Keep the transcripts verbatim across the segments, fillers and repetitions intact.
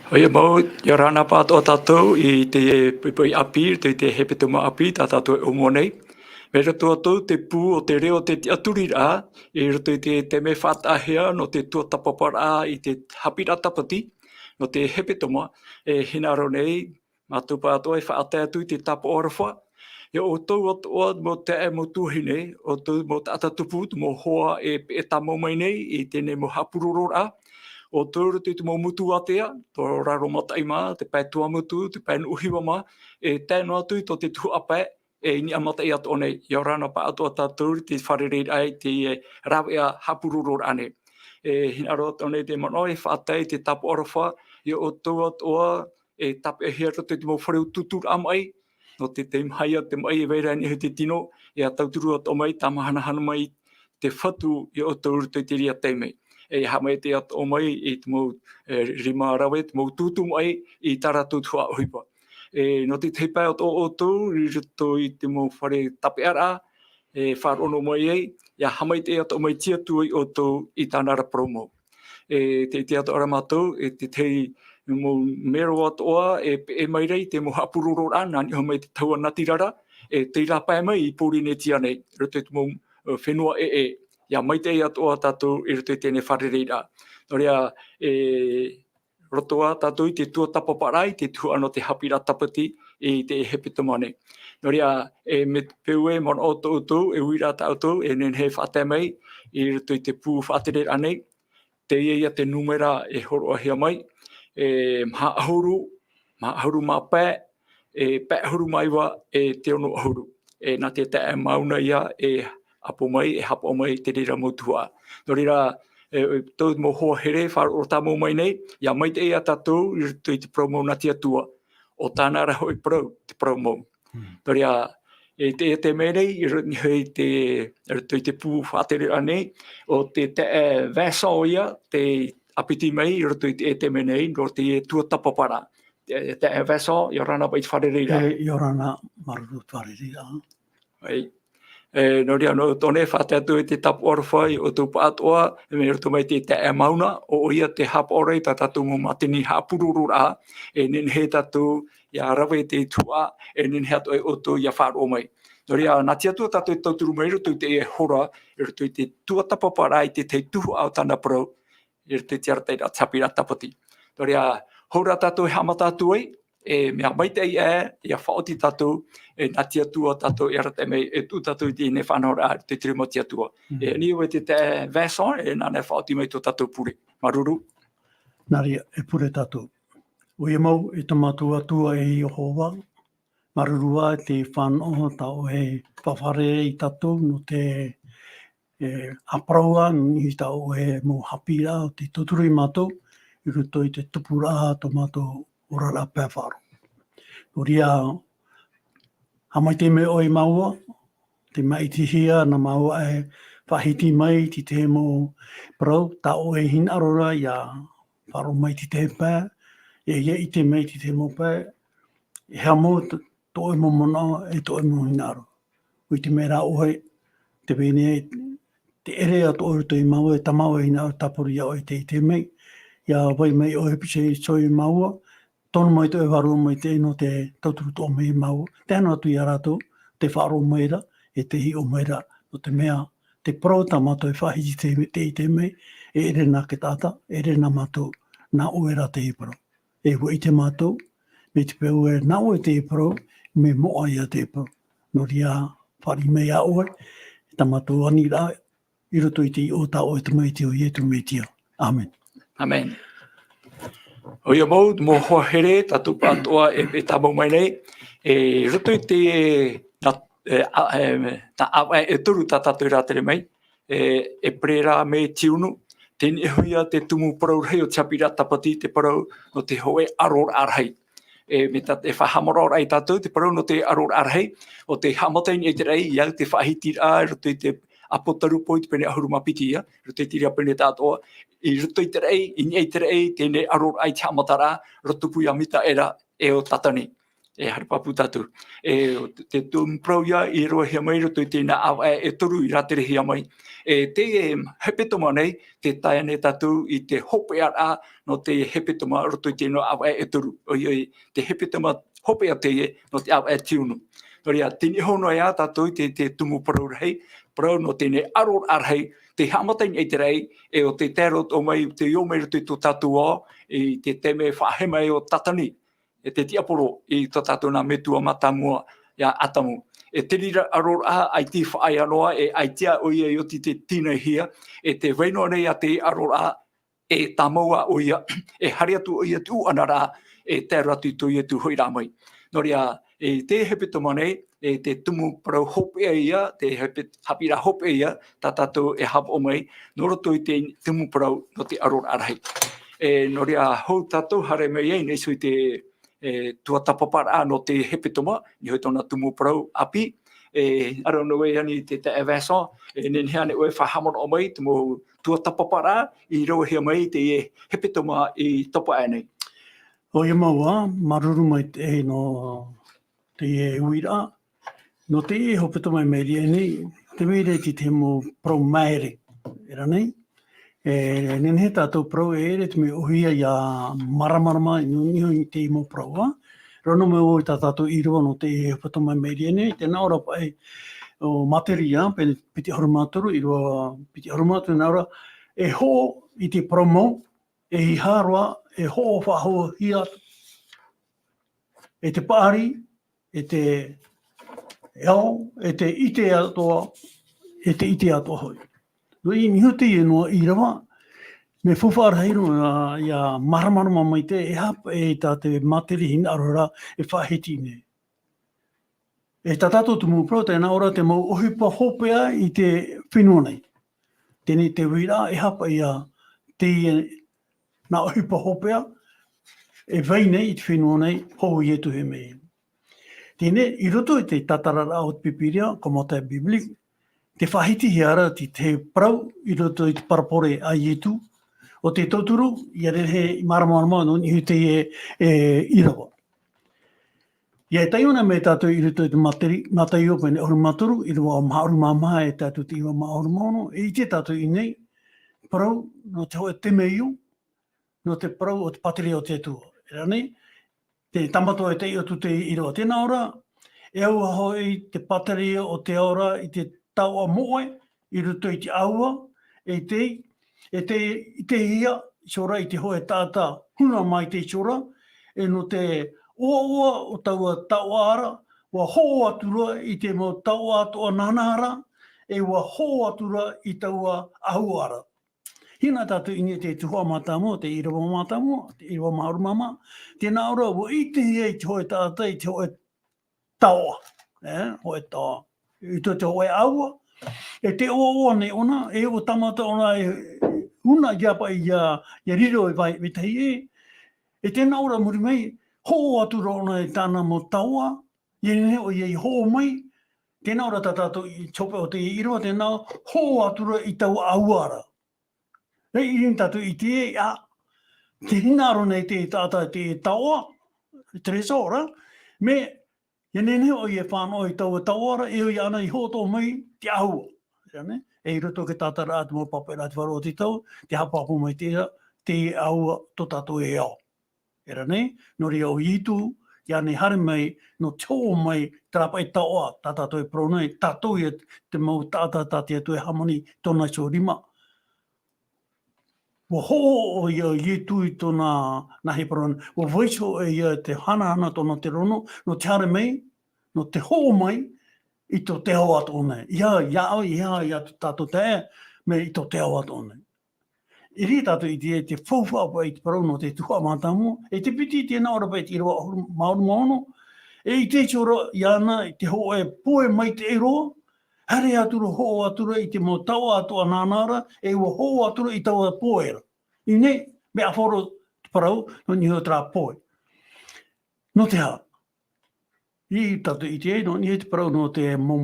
ʻOia mau, ʻia ora na pāʻatoʻa tātou i te poʻipoʻi ʻāpī, i te hepetoma ʻāpī, tā tātou e ʻōmua nei. Mai roto atu te pū o te reo o te tiʻaturiraʻa, i roto i te taime faʻataʻahia nō te tuatāpaparaʻa i te haʻapiʻiraʻa tāpati, nō te hepetoma, e hinaʻaro nei, mātou pāʻatoʻa e faʻatae atu i te tāpaʻo aroha, iā ʻoutou atoʻa mau taeaʻe mau tuahine, ʻoutou mau taʻata tupu, mau hoa e, e tāmau mai nei i teie nei mau haʻapurororaʻa, ʻoutou i roto i te mau motu ātea, tō Raromataʻi mā, te pae Tuamotu, te pae Nuʻuhiva mā, e tae noa atu i tō te tuhaʻa pae, e i niʻa mataʻi atoʻa nei, ʻia ora na pāʻatoʻa tātou i te fārereiraʻa i te, e, rāveʻa haʻapurororaʻa nei. E hinaʻaro atoʻa nei te manaʻo e faʻatae i te tāpaʻo aroha, iā ʻoutou atoʻa, e tāpeʻahia i roto i te mau fare utuuturaʻa maʻi, nō te, te maha ia te maʻi e vai ra i niʻa i te tino, ʻia tauturu atoʻa mai, tāmahanahana mai te Fatu iā ʻoutou i roto i te reira taime. E haʻamaitaʻi atoʻa mai i te mau, e, rima rave, te mau tūtū maʻi i tā rātou tuhaʻa ʻohipa. E, nō te tahi pae atoʻa ʻoutou, i roto i te mau fare tāpeʻaraʻa, e faʻaroʻo noa mai ai, ʻia haʻamaitaʻi atoʻa mai te Atua iā ʻoutou i tāna ra parau mau. E, tē ʻite atoʻa ra mātou, e te tahi mau mero atoʻa, e peʻe mai ra i te mau haʻapurororaʻa, nā niʻa mai te tahua natirara, e tei rāpae mai i Pōrīnetia nei, i roto i te mau, e, fenua ʻē, ʻia maitaʻi atoʻa tātou i roto i teie nei fārereiraʻa. Nō reira, e, roto ā tātou i te tuatāpaparaʻa i te tuhaʻa nō te haʻapiʻiraʻa tāpati i te hepetoma nei. Nō reira, e, mai te peu e manaʻo atoʻa ʻoutou, e uiraʻa tā ʻoutou, e nehenehe e faʻatae mai i roto i te pū faʻatereraʻa nei, teie ia te nūmera e hōroʻahia mai, e, maha ʻahuru, maha ʻahuru mā pae, e, pae ʻahuru mā iva, e, te ono ʻahuru. E, nā te taeaʻe Mauna ia e ʻapo mai, e haʻapaʻo mai i te reira mau tuhaʻa. Nō reira, e, e, tō mau hoa here, faʻaroʻo tāmau mai nei, ʻia maitaʻi ia tātou i roto i te parau mau nā te Atua. ʻO tāna ra hoʻi parau, te parau mau. Mm. Nō reira, e te, e te mea nei, i ro-, i te, i roto i te pū faʻatereraʻa nei, ʻo te taeaʻe Vincent ia, tei ʻāpiti mai, i roto i te, e te mea nei, nō te tuatāpaparaʻa. Te, te Vincent, ʻia ora na i te fārereiraʻa. E, ʻia ora na, māuruuru i te fārereiraʻa. ʻOia. E, nō reira, nō tō nei faʻatae atu i te tāpaʻo aroha iā ʻoutou pāʻatoʻa, e mai roto mai te taeaʻe Mauna, ʻo, ʻoia te haʻapaʻo ra i tā tātou mau mātini haʻapurororaʻa, e nehenehe tātou ʻia rave i te tuhaʻa, e nehenehe atoʻa ʻoutou ʻia faʻaroʻo mai. Nō reira, nā te Atua tātou e tauturu mai i roto i teie hora, i roto i te tuatāpaparaʻa i te tahi tuhaʻa o tāna parau, i roto i te arataʻiraʻa, te haʻapiʻiraʻa tāpati. Nō reira, hou rā tātou e haʻamata atu ai, e mea maitaʻi aʻe, ʻia faʻaoti tātou, e nā te Atua tātou e arataʻi mai, e tuʻu tātou i teie nei faʻanahoraʻa, i te ture mau te Atua. Mhm. E ani ʻoe te taeaʻe Vincent, e nāna e faʻaoti mai tō tātou pure. Māuruuru. Nā reira, e pure tātou. ʻOia mau, e tō mātou Atua e Iehova, māuruuru ā i te fānaʻo tā ʻoe e faʻahaere ai ia tātou nō te, e, haʻaparau ā i tā ʻoe mau haʻapiʻiraʻa tei tauturu ia mātou, i roto i te tupuraʻa tō mātou oraraʻa pae faʻaroʻo. Nō reira, haʻamaitaʻi mai ʻoe ia māua, tē maʻitihia nā māua e faʻahiti mai i te tahi mau parau, tā ʻoe e hinaʻaro ra ʻia faʻaroʻo mai i te tahi pae, e ʻia ʻite mai i te tahi mau pae, e aha mau tō, tō ʻoe mau manaʻo, e tō ʻoe mau hinaʻaro. ʻUa ʻite mai rā ʻoe, tē vai nei te ʻere atoʻa i roto ia māua, e tā māua e hinaʻaro tāpura ia ʻoe tei ʻite mai, ʻia vai mai ʻoe e pīhaʻi iho ia māua, tono mai tō ʻoe Vārua Maitaʻi nō te tauturu atoʻa mai ia māua, tē haere noa atu ia rātou, tē faʻaroʻo mai ra, e tē hiʻo mai ra, nō te mea, te parau tā mātou e faʻahiti tei, tei ʻite mai, e ʻere nā te taʻata, e ʻere nā mātou, nā ʻoe rā te parau. E ʻua ʻite mātou, mai te peu ē nā ʻoe te parau, mea moʻa ia te parau. Nō reira, fāriʻi mai ia ʻoe, tā mātou aniraʻa, i roto i te iʻoa o tā ʻoe Tamaiti ʻo Ietu Metia. ʻĀmene. ʻĀmene. ʻOia mau, mau hoa here, tātou pāʻatoʻa e, e tāmau mai nei, e, i roto i te, nā, e, a, e, nā ʻāvaʻe e toru tā tātou e rātere mai, e, ʻEperēra, Mē, Tiunu, teie nei hoʻi ia te tumu parau rahi o te haʻapiʻiraʻa tāpati, te parau nō te hōʻē ʻaroraʻa rahi. E, mai tā, e faʻahaʻamanaʻo ra ia tātou, te parau nō te ʻaroraʻa rahi, ʻo tē haʻamata i niʻa i te raʻi, ʻia au i te faʻahitiraʻa, i roto i te Apotarupo i te pene ʻahuru mā piti ia, i roto i te reira pene tāʻatoʻa, i roto i te raʻi, i niʻa i te raʻi, teie nei ʻaroraʻa i te haʻamataraʻa, roto pū ia Mitaera e ʻo Tatani. e haere pāpū tātou. E, te, te tumu parau ia i ravehia mai i roto i teie ʻāvaʻe e toru i rāterehia mai. E, teie hepetoma nei, tē tae nei tātou i te hopeʻaraʻa nō te hepetoma roto i teie ʻāvaʻe e toru. ʻOia, te hepetoma hopeʻa teie nō te ʻāvaʻe e ono. Nō reira, tei niʻa iho noa ia tātou i te, te tumu parau rahi, parau nō teie aroraʻa rahi, tei haʻamata i niʻa i te raʻi, e ʻo tei tae roto mai, tei ō mai roto i tō tātou ao, i te taime faʻahema o Tātani, e te tiaporo i tō tātou nā metua mātāmua ia Atamu. E te reira aroraʻa, ʻaita i faʻaea noa, e ʻaita ʻoia i oti i te tīnaʻihia, e tē vai noa nei ā te aroraʻa, e tāmau ā ʻoia, e haere atu ʻoia i te ʻuʻanaraʻa, e tae roa atu i tō Ietu hoʻiraʻa mai. Nō reira, e te hepetoma nei, e te tumu parau hopeʻa ia, te hepe-, haʻapiʻiraʻa hopeʻa ia, tā tātou e haʻapaʻo mai, nō roto i te tumu parau nō te aroraʻa rahi. E, nō reira, hou tātou, haere mai ai nei i te, e, tuatāpaparaʻa nō te hepetoma, niʻa iho i tōna tumu parau ʻāpī, e, ʻaore rā ʻoe Ani, tē tae Vincent, e, nehenehe ānei ʻoe e faʻahaʻamanaʻo mai, te mau tuatāpaparaʻa i ravehia mai i teie hepetoma i topa aʻe nei? ʻOia mau ā, māuruuru maitaʻi nō teie uiraʻa. Nō teie hepetoma i mairi aʻe nei, tē vai ra te, te mau parau māere, e rā nei. E, nehenehe tātou e parau e ʻere te mea ʻōhie ia māramarama, nō niʻa i teie mau parau, ā. Rā noa mai vau i tā tātou ʻīrava nō teie hepetoma i mairi aʻe nei, tē nā ʻō ra paʻi ʻo Māteri, ā, pene piti ʻahuru mā toru, ʻīrava piti ʻahuru mā toru, tē nā ʻō ra, e hoʻo i te parau mau, e ʻeiaha roa e hoʻo faʻahouhia atu. E te paʻari, e te ao, e te ʻite atoʻa, e te ʻite atoʻa hoʻi. Nō niʻa iho i teie noa ʻīrava, mea faufaʻa rahi roa ia, ia māramarama maitaʻi, e aha paʻi tā te Māteri e hinaʻaro ra e faʻahiti nei. E tā tātou tumu parau, tē nā ʻō ra te mau ʻohipa hopeʻa i te fenua nei. Teie te uiraʻa, e aha paʻi ia teie nā ʻohipa hopeʻa e vai nei i te fenua nei, hou Ietu i hē mai. Teie, i roto i te tātararaʻa o te Pīpīria, commentaire biblique, tē faʻahitihia ra te, te parau i roto i te parabole a Ietu, ʻo te tauturu, ʻia nehenehe e māramarama nō niʻa i teie, e, ʻīrava. ʻIa taiʻo na mai tātou i roto i te Māteri-, Mātaio pene ʻahuru mā toru, ʻīrava maha ʻahuru mā maha e tae atu i te ʻīrava maha ʻahuru mā ono, e ʻite tātou i teie nei, parau nō te hōʻē temeio, nō te parau o te pātireia o te Atua. E rā nei, te tāmata e taiʻo atu i teie ʻīrava. Tē nā ʻō ra, e au hoʻi te pātireia o te ao ra i te taoʻa moʻe, i roto i te ʻāua, e te, e te, i te hia, iho ra i te hōʻē taʻata huna mai te iho ra, e nō te ʻoaʻoa o taua taoʻa ra, ʻua hoʻo atu ra i te mau taoʻa atoʻa nānā ra, e ʻua hoʻo atu ra i taua ʻāua ra. Hinaʻaro tātou i niʻa i te tuhaʻa mātāmua, te ʻīrava mātāmua, te ʻīrava maha ʻahuru mā maha, tē nā ʻō ra, ʻua ʻitehia e te hōʻē taʻata, e te hōʻē taoʻa, e, hōʻē taoʻa. I te, te hōʻē ʻāua, e te ʻoaʻoa nei ʻōna, e ʻua tāmata ʻōna e huna ʻia paʻi ʻia, ʻia riro e vai, vetahi ʻē. E tē nā ʻō ra muri mai, hoʻo atu ra ʻōna i tāna mau taoʻa, ʻia nehenehe ʻoia i hoʻo mai, tē nā ʻō ra tā tātou i te hopeʻa o teie ʻīrava, tē nā ʻō, hoʻo atu ra i taua ʻāua ra. E, i niʻa tātou i te, ā, tē hinaʻaro nei te taʻata te taoʻa, trésor, ā, mea, ʻia nehenehe ʻoia e fānaʻo i taua taoʻa ra, e ʻoia ānei i hoʻo atoʻa mai te ʻāua. Ia nei, e i roto i te tātararaʻa te mau pāpaʻiraʻa te vārua o te tau, tē haʻapāpū mai te, te ʻāua tō tātou e ao. E rā nei, nō reira ʻo Ietu, ʻia nehenehe e haere mai, nō te hoʻo mai, terā paʻi taoʻa, tā tātou e parau nei, tātou ia te mau taʻata tā te Atua e hāmani, tōna iho rima. ʻUa hoʻo ʻoia ʻo Ietu i tōna, nāhea e parau nei, ʻua vaiiho ʻoia i te hanahana tōna terono, nō te haere mai, nō te hoʻo mai, i tō te ao atoʻa nei. ʻEiaha, ʻeiaha, ʻeiaha, ʻeiaha tātou taeaʻe, mea i tō te ao atoʻa nei. I reira tātou i te, te faufaʻa paʻi i te parau nō te tuhaʻa mātāmua, e te piti tē nā ʻō ra paʻi i te ʻīrava ʻahuru, maha ʻahuru mā ono, e ʻite iho ra iāna i te hōʻē poe maitaʻi roa, haere atu ra, hoʻo atu ra i te mau taoʻa atoʻa nānā ra, e ʻua hoʻo atu ra i taua poe ra. I nei, mea ʻāfaʻo roa te parau, nō niʻa i terā poe. Nō te aha? I tātou i ʻite ai, nō niʻa i te parau nō te mau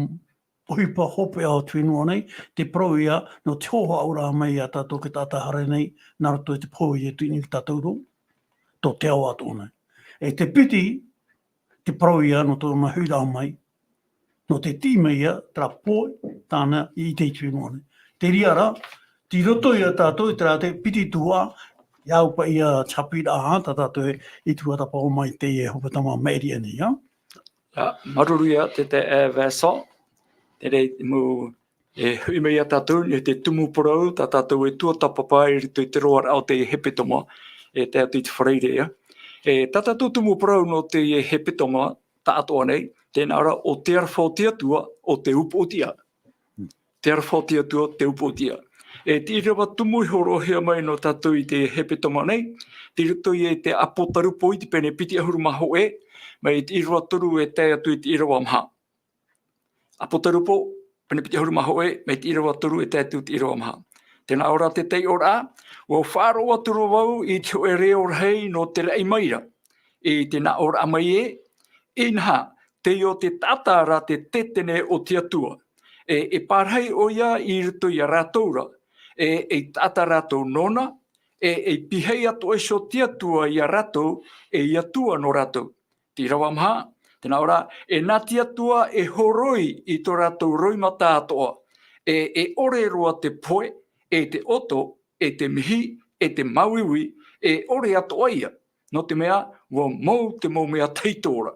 ʻohipa hopeʻa o te fenua nei, te parau ia, nō te hoʻo haʻauraʻa mai ia tātou te taʻata haere nei, nā roto i te pohe o Ietu i niʻa ia tātou ra, tō te ao atoʻa nei. E te piti, te parau ia nō tōna huiraʻa mai, nō te tiʻi mai ia, terā poe, tāna i ʻite i te fenua nei. Te reira rā, tei roto ia tātou i terā te piti tuhaʻa, ʻia au paʻi ia te haʻapiʻiraʻa tā tātou i tuatāpapa mai teie hepetoma maʻiri aʻe nei, ā. Ā, māuruuru ia te, te, e, Vincent, te reira mau, e, hoʻi mai ia tātou, e te tumu parau, tā tātou e tuatāpapa i roto i te roaraʻa o te hepetoma, e tae atu i te Faraire ia. E, tā tātou tumu parau nō te hepetoma, taʻatoʻa nei, tēnā rā, ʻo te aroha o te Atua, ʻo te upoʻotiʻa. Te aroha o te Atua, te upoʻotiʻa. E te ʻīrava tumu i hōroʻahia mai nō tātou i te hepetoma nei, tei roto ia i te Apotarupo i te pene piti ʻahuru mā hōʻē, mai te ʻīrava toru e tae atu i te ʻīrava maha. Apotarupo, pene piti ʻahuru mā hōʻē, mai te ʻīrava toru e tae atu i te ʻīrava maha. Tēnā ʻo rā te taiʻoraʻa, ʻua faʻaroʻo atu ra vau i te hōʻē reo rahi nō te raʻi mai ra. I te nāʻōraʻa mai ē, inaha, teie ʻo te taʻata ra te tētene o te Atua. E, e pārahi ʻoia i roto ia rātou ra, e, e taʻata rātou nōna, e, e pīhaʻi atoʻa iho te Atua ia rātou, e Atua nō rātou. Te ʻīrava maha, tēnā ʻo rā, e nā te Atua e horoi i tō rātou roimata atoʻa, e, e ʻore roa te pohe, e te ʻoto, e te mihi, e te māuiui, e ʻore atoʻa ia, nō te mea, ʻua mau te mau mea tahito ra.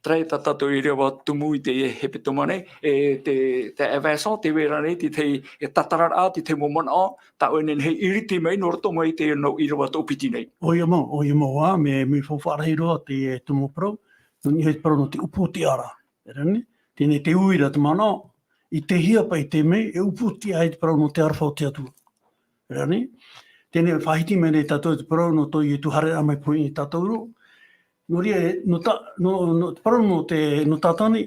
Terā tā tātou ʻīrava tumu i teie hepetoma nei, e te, te Vincent, tē vai ra nei, te tahi, e tātararaʻa, te tahi mau manaʻo, tā ʻoe e nehenehe e ʻiriti mai nō roto mai i teie nau ʻīrava toʻopiti nei. ʻOia mau, ʻoia mau, ā, mea, mea faufaʻa rahi roa te, e, tumu parau, nō niʻa i te parau nō te upoʻotiʻa ra. Terā nei, teie nei te uira te manaʻo, i te hea paʻi te mea, e upoʻotiʻa ai te parau nō te aroha o te Atua. Terā nei, teie nei faʻahiti mai nei tātou te parau nō tō Ietu haereraʻa mai pohe i tātou ra. Nō reira, e, nō tā, nō, nō te parau nō te, nō Tātane,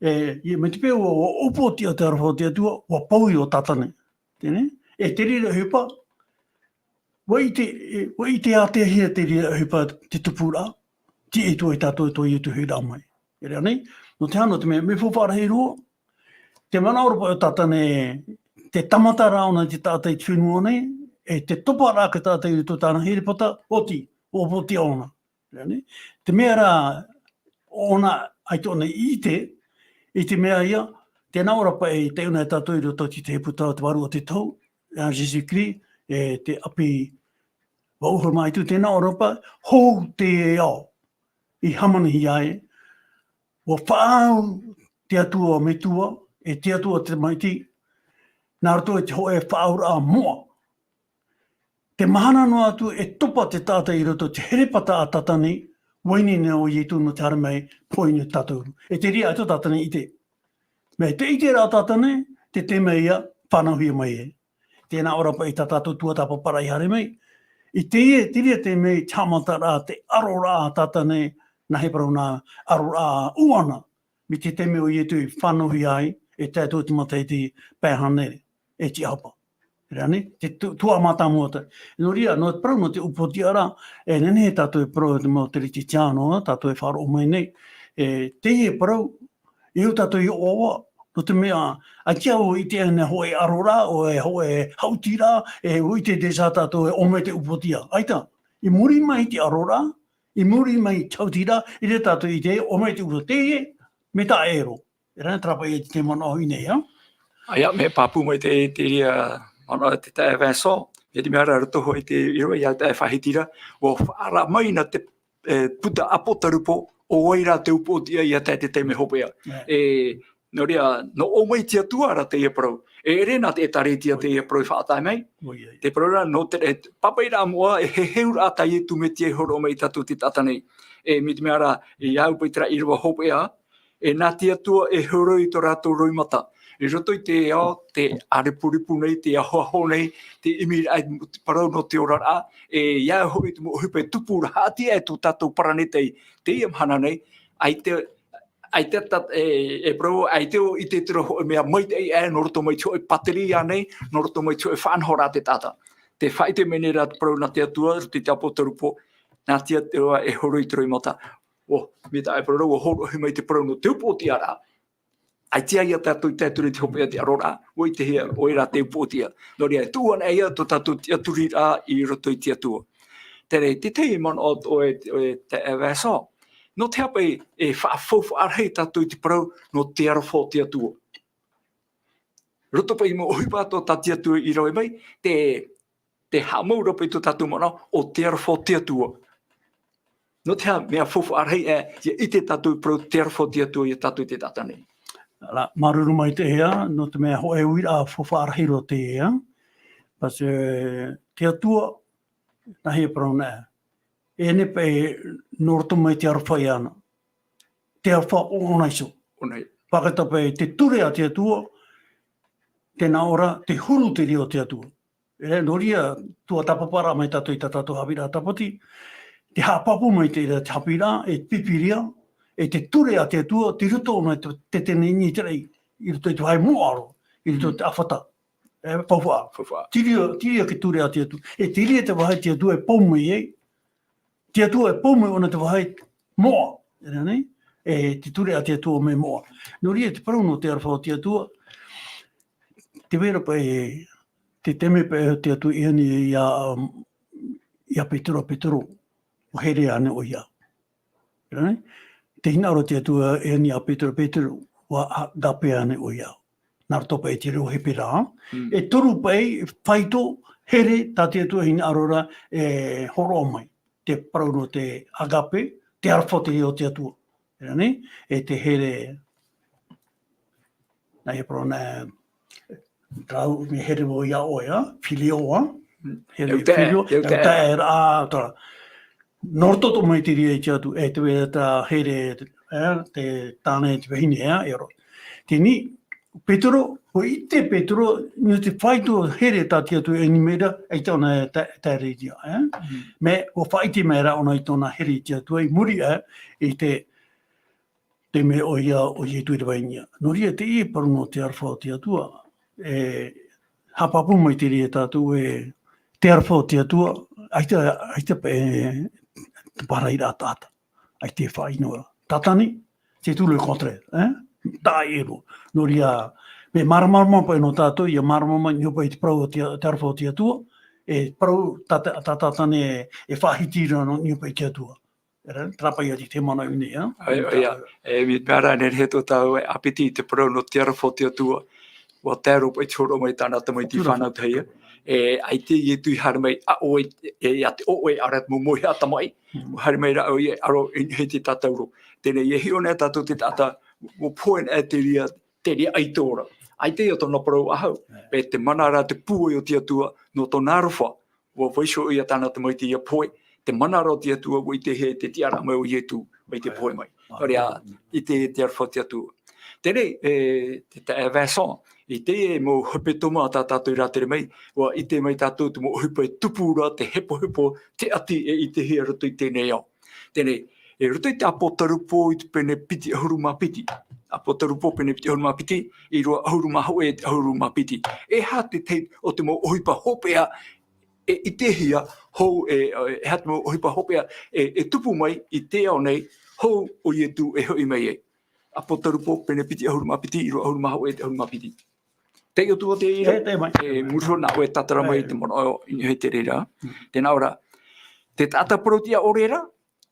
e, i, mai te peu ʻua, ʻua upoʻotiʻa te aroha o te Atua, ʻua pouri ʻo Tātane. Teie nei, e te reira ʻohipa, ʻua ʻite, e, ʻua ʻite ātea hia te reira ʻohipa te tupuraʻa, tei ʻite ai tātou tō Ietu huiraʻa mai. Terā nei, nō te aha, nō te mea, mea faufaʻa rahi roa, te manaʻo ra paʻi ʻo Tātane, te tāmata ra ʻōna i te taʻata i te fenua nei, e te topa ra te taʻata i roto i tāna herepata, ʻoti, ʻua upoʻotiʻa ʻōna. Terā nei, te mea ra ʻōna, ʻaita ʻōna i ʻite, i te mea ia, tēnā ʻo rā paʻi, tei ʻōna e tātou i roto i te Puta o te Vārua o te Tohu, ā, Jésus-Christ, e te ʻapi ʻahuru mā hitu, tēnā ʻo rā paʻi, hou te ao, i hāmanihia ai, ʻua faʻaau te Atua Metua, e te Atua Tamaiti, nā roto i te hōʻē faʻaauraʻa moʻa. Te mahana noa atu e topa te taʻata i roto i te herepata a Tātane, ʻua ineine ʻo Ietu nō te haere mai, pohe nei tātou. E te reira atoʻa Tātane i ʻite. Mea te ʻiteraʻa a Tātane, te taime ia, fānauhia mai ē. Tēnā ʻo rā paʻi tā tātou tuatāpaparaʻa i haere mai. I teie, te reira taime, te haʻamataraʻa, te ʻaroraʻa a Tātane, nā hea parau nā, ʻaroraʻa ʻuana. Mai te taime ʻo Ietu i fānauhia ai, e tae atu i te matahiti pae hānere, e tiʻahapa. Terā nei, te tu-, tuaʻa mātāmua te. Nō reira, nō te parau nō te upoʻotiʻa ra, e nehenehe tātou e parau te mau Kerisetiano, tātou e faʻaroʻo mai nei, e teie parau, e au tātou i ʻoaʻoa, nō te mea, ʻaita ʻua ʻite ʻoe hōʻē ʻaroraʻa, ʻoe hōʻē haʻutiraʻa, e ʻua ʻite déjà tātou e ʻō mai te upoʻotiʻa. ʻAita, i muri mai i te ʻaroraʻa, i muri mai i te haʻutiraʻa, i reira tātou i ʻite, ʻō mai te upoʻotiʻa, teie, mea taʻero. Terā, terā paʻi te manaʻo i ʻō nei, ā? ʻAita, mea pāpū mai te, te reira manaʻo te taeaʻe Vincent, e te mea ra roto hoʻi te, i roto i te taeaʻe faʻahiti ra, ʻua faʻaara mai na te, e, puta Apotarupo, ʻo vai rā te upoʻotiʻa ia tae te taime hopeʻa. Ā. E, nō reira, nō ʻō mai te Atua ra teie parau. E ʻere na te ʻĒtārētia teie parau i faʻatae mai. ʻOia. Te parau ra, nō te, e, pāpaʻiraʻa moʻa, e heheuraʻa tā Ietu Metia i hōroʻa mai ia tātou te taʻata nei. E, mai te mea ra, e au paʻi terā ʻīrava hopeʻa, e nā te Atua e horoi tō rātou roimata. I roto i te ao, te ʻārepurepu nei, te ahoaho nei, te ʻimiraʻa i te parau nō te oraraʻa, e, ʻia au hoʻi te mau ʻohipa e tupu ra, haʻati aʻe tō tātou paraneta i teie mahana nei, ʻaita, ʻaita tā, e, e parau, ʻaita ʻua ʻite atu ra hōʻē mea maitaʻi aʻe nō roto mai te hōʻē pātireia nei, nō roto mai te hōʻē faʻanahoraʻa a te taʻata. Tē faʻaʻite mai nei ra te parau nā te Atua, i roto i te Apotarupo, nā te Atua e horoi te roimata. ʻO, mai tā ʻoe e parau ra, ʻua hōroʻahia mai te parau nō te upoʻotiʻaraʻa. ʻAita ia tātou i tae atu ra i te hopeʻa te ʻaroraʻa, ʻua ʻitehia, ʻo vai rā te upoʻotiʻa. Nō reira, e tuʻu ana ia tō tātou tiʻaturiraʻa i roto i te Atua. Terā, te tahi manaʻo atoʻa e, e, te, e Vincent. Nō te aha paʻi e faʻafaufaʻa rahi tātou i te parau nō te aroha o te Atua? Roto paʻi i te mau ʻohipa atoʻa tā te Atua i rave mai, te, te haʻamau ra paʻi tō tātou manaʻo o te aroha o te Atua. Nō te aha mea faufaʻa rahi, e, ʻia ʻite tātou i te parau te aroha o te Atua ia tātou i te taʻata nei? Rā, māuruuru maitaʻi ā, nō te mea hōʻē uiraʻa faufaʻa rahi roa teie, ā. Parce que te Atua, nāhea e parau na, e, e nehenehe paʻi nō roto mai te aroha iāna. Te aroha ʻōna iho. ʻŌna iho. Pāketa paʻi te ture a te Atua, tē nā ʻō ra, te huru te reira o te Atua. E, nō reira, tuatāpaparaʻa mai tātou i tā tātou haʻapiʻiraʻa tāpati, te haʻapāpū mai te reira, te haʻapiʻiraʻa, e te Pīpīria, e te ture a te Atua, tei roto ʻōna i te, te, te nini i te raʻi, i roto i te vāhi moʻa roa, i roto i te ʻāfata. E, faufaʻa. Faufaʻa. Terā, terā te ture a te Atua. E terā te vāhi te Atua e pou mai ai. Te Atua e pou mai ʻōna te vāhi moʻa. E rā nei? E te ture a te Atua mea moʻa. Nō reira te parau nō te aroha o te Atua. Te vera paʻi, te taime paʻi te Atua i ani ia, um, ia Petero, Petero, ʻua here ānei ʻoia? Rā nei? Te hinaʻaro te Atua e ani a Petero, Petero, ʻua agape ānei ʻoia? Nā roto paʻi i te reo Hepera, Mm. e toru paʻi fāito here tā te Atua e hinaʻaro ra e hōroʻa mai. Te parau nō te agape, te aroha te reira o te Atua. Rā nei? E te here, nāhea e parau na, rau, mea here vau iā ʻoe, ā? Phileo, ā? Mm. Here, eutē, phileo, eutē. Eutē, rā, ā, tā. Nō roto atoʻa mai te reira i te Atua, e te vera tā here, e, te tāne, te vahine, ā, e aro. Teie nei, Petero, ʻua ʻite Petero, nō te fāito here tā te Atua e ani mai ra, ʻaita ʻōna e tā-, tāreria, ē? Mm. Mea, ʻua faʻaʻite mai ra ʻōna i tōna here i te Atua, i muri, ē, i te, te mea ʻoia, ʻo Ietu i rave i niʻa. Nō reira, teie parau nō te aroha o te Atua, e, haʻapāpū mai te reira tātou e, te aroha o te Atua, ʻaita, ʻaita paʻi, e, te pārahi ra taʻata. ʻAita e faʻaʻino ra. Tātani, c'est tout le contraire, hein? Taʻa ʻē roa. Nō reira, mea māramarama paʻi nō tātou, ʻia māramarama i niʻa paʻi i te parau o te, te aroha o te Atua, e parau tā, tā, tā Tātani e, e faʻahiti ra nō niʻa paʻi i te Atua. E rā, terā paʻi ia te, te manaʻo i ʻō nei, ā? ʻOia, ʻoia. E, mea rā, nehenehe tō tātou e ʻāpiti i te parau nō te aroha o te Atua. ʻUa tae roa paʻi te hōroʻa mai tāna tamaiti Tura. Fānau tahi. E, ʻaita Ietu i haere mai, ʻa ʻoe, e, ʻia te ʻoe, ʻaore te mau mauhaʻa tamaʻi. Mm. ʻUa haere mai rā ʻoia, ʻa roto i niʻa i te tātauro. Teie nei, e hiʻo nei tātou te taʻata, ʻua pohe nei te reira, te reira ʻaito ra. ʻAita ia tōna parau ʻahau. Yeah. Paʻi te mana ra te pūai o te Atua, nō tōna aroha. ʻUa vaiiho ʻoia tāna tamaiti ʻia pohe, te mana ra o te Atua, ʻua ʻitehia te tiʻaraʻa mai o Ietu, mai te Right. pohe mai. Right. Nō reira, ʻite te aroha o te Atua. Teie nei, e, te, te, e Vincent, i teie mau hepetoma tā tātou i rātere mai, ʻua ʻite mai tātou te mau ʻohipa e tupu ra, te hepohepo, te ʻati e ʻitehia i roto i teie nei ao. Teie nei, e roto i te Apotarupo i te pene piti ʻahuru mā piti. Apotarupo pene piti ʻahuru mā piti, ʻīrava ʻahuru mā hōʻē e te ʻahuru mā piti. E aha te tahi o te mau ʻohipa hopeʻa e ʻitehia hou, e, e, e aha te mau ʻohipa hopeʻa e, e tupu mai i te ao nei, hou ʻo Ietu e hoʻi mai ai. Apotarupo, pene piti ʻahuru mā piti, ʻīrava ʻahuru mā hōʻē e te ʻahuru mā piti. Tei ʻō atu vau te reira, E, tei mai. e, muri iho nā ʻoe e tātara mai E. i te manaʻo i niʻa i te reira. Mm. Tē nā ʻō ra, te taʻata parau-tiʻa-ʻore ra,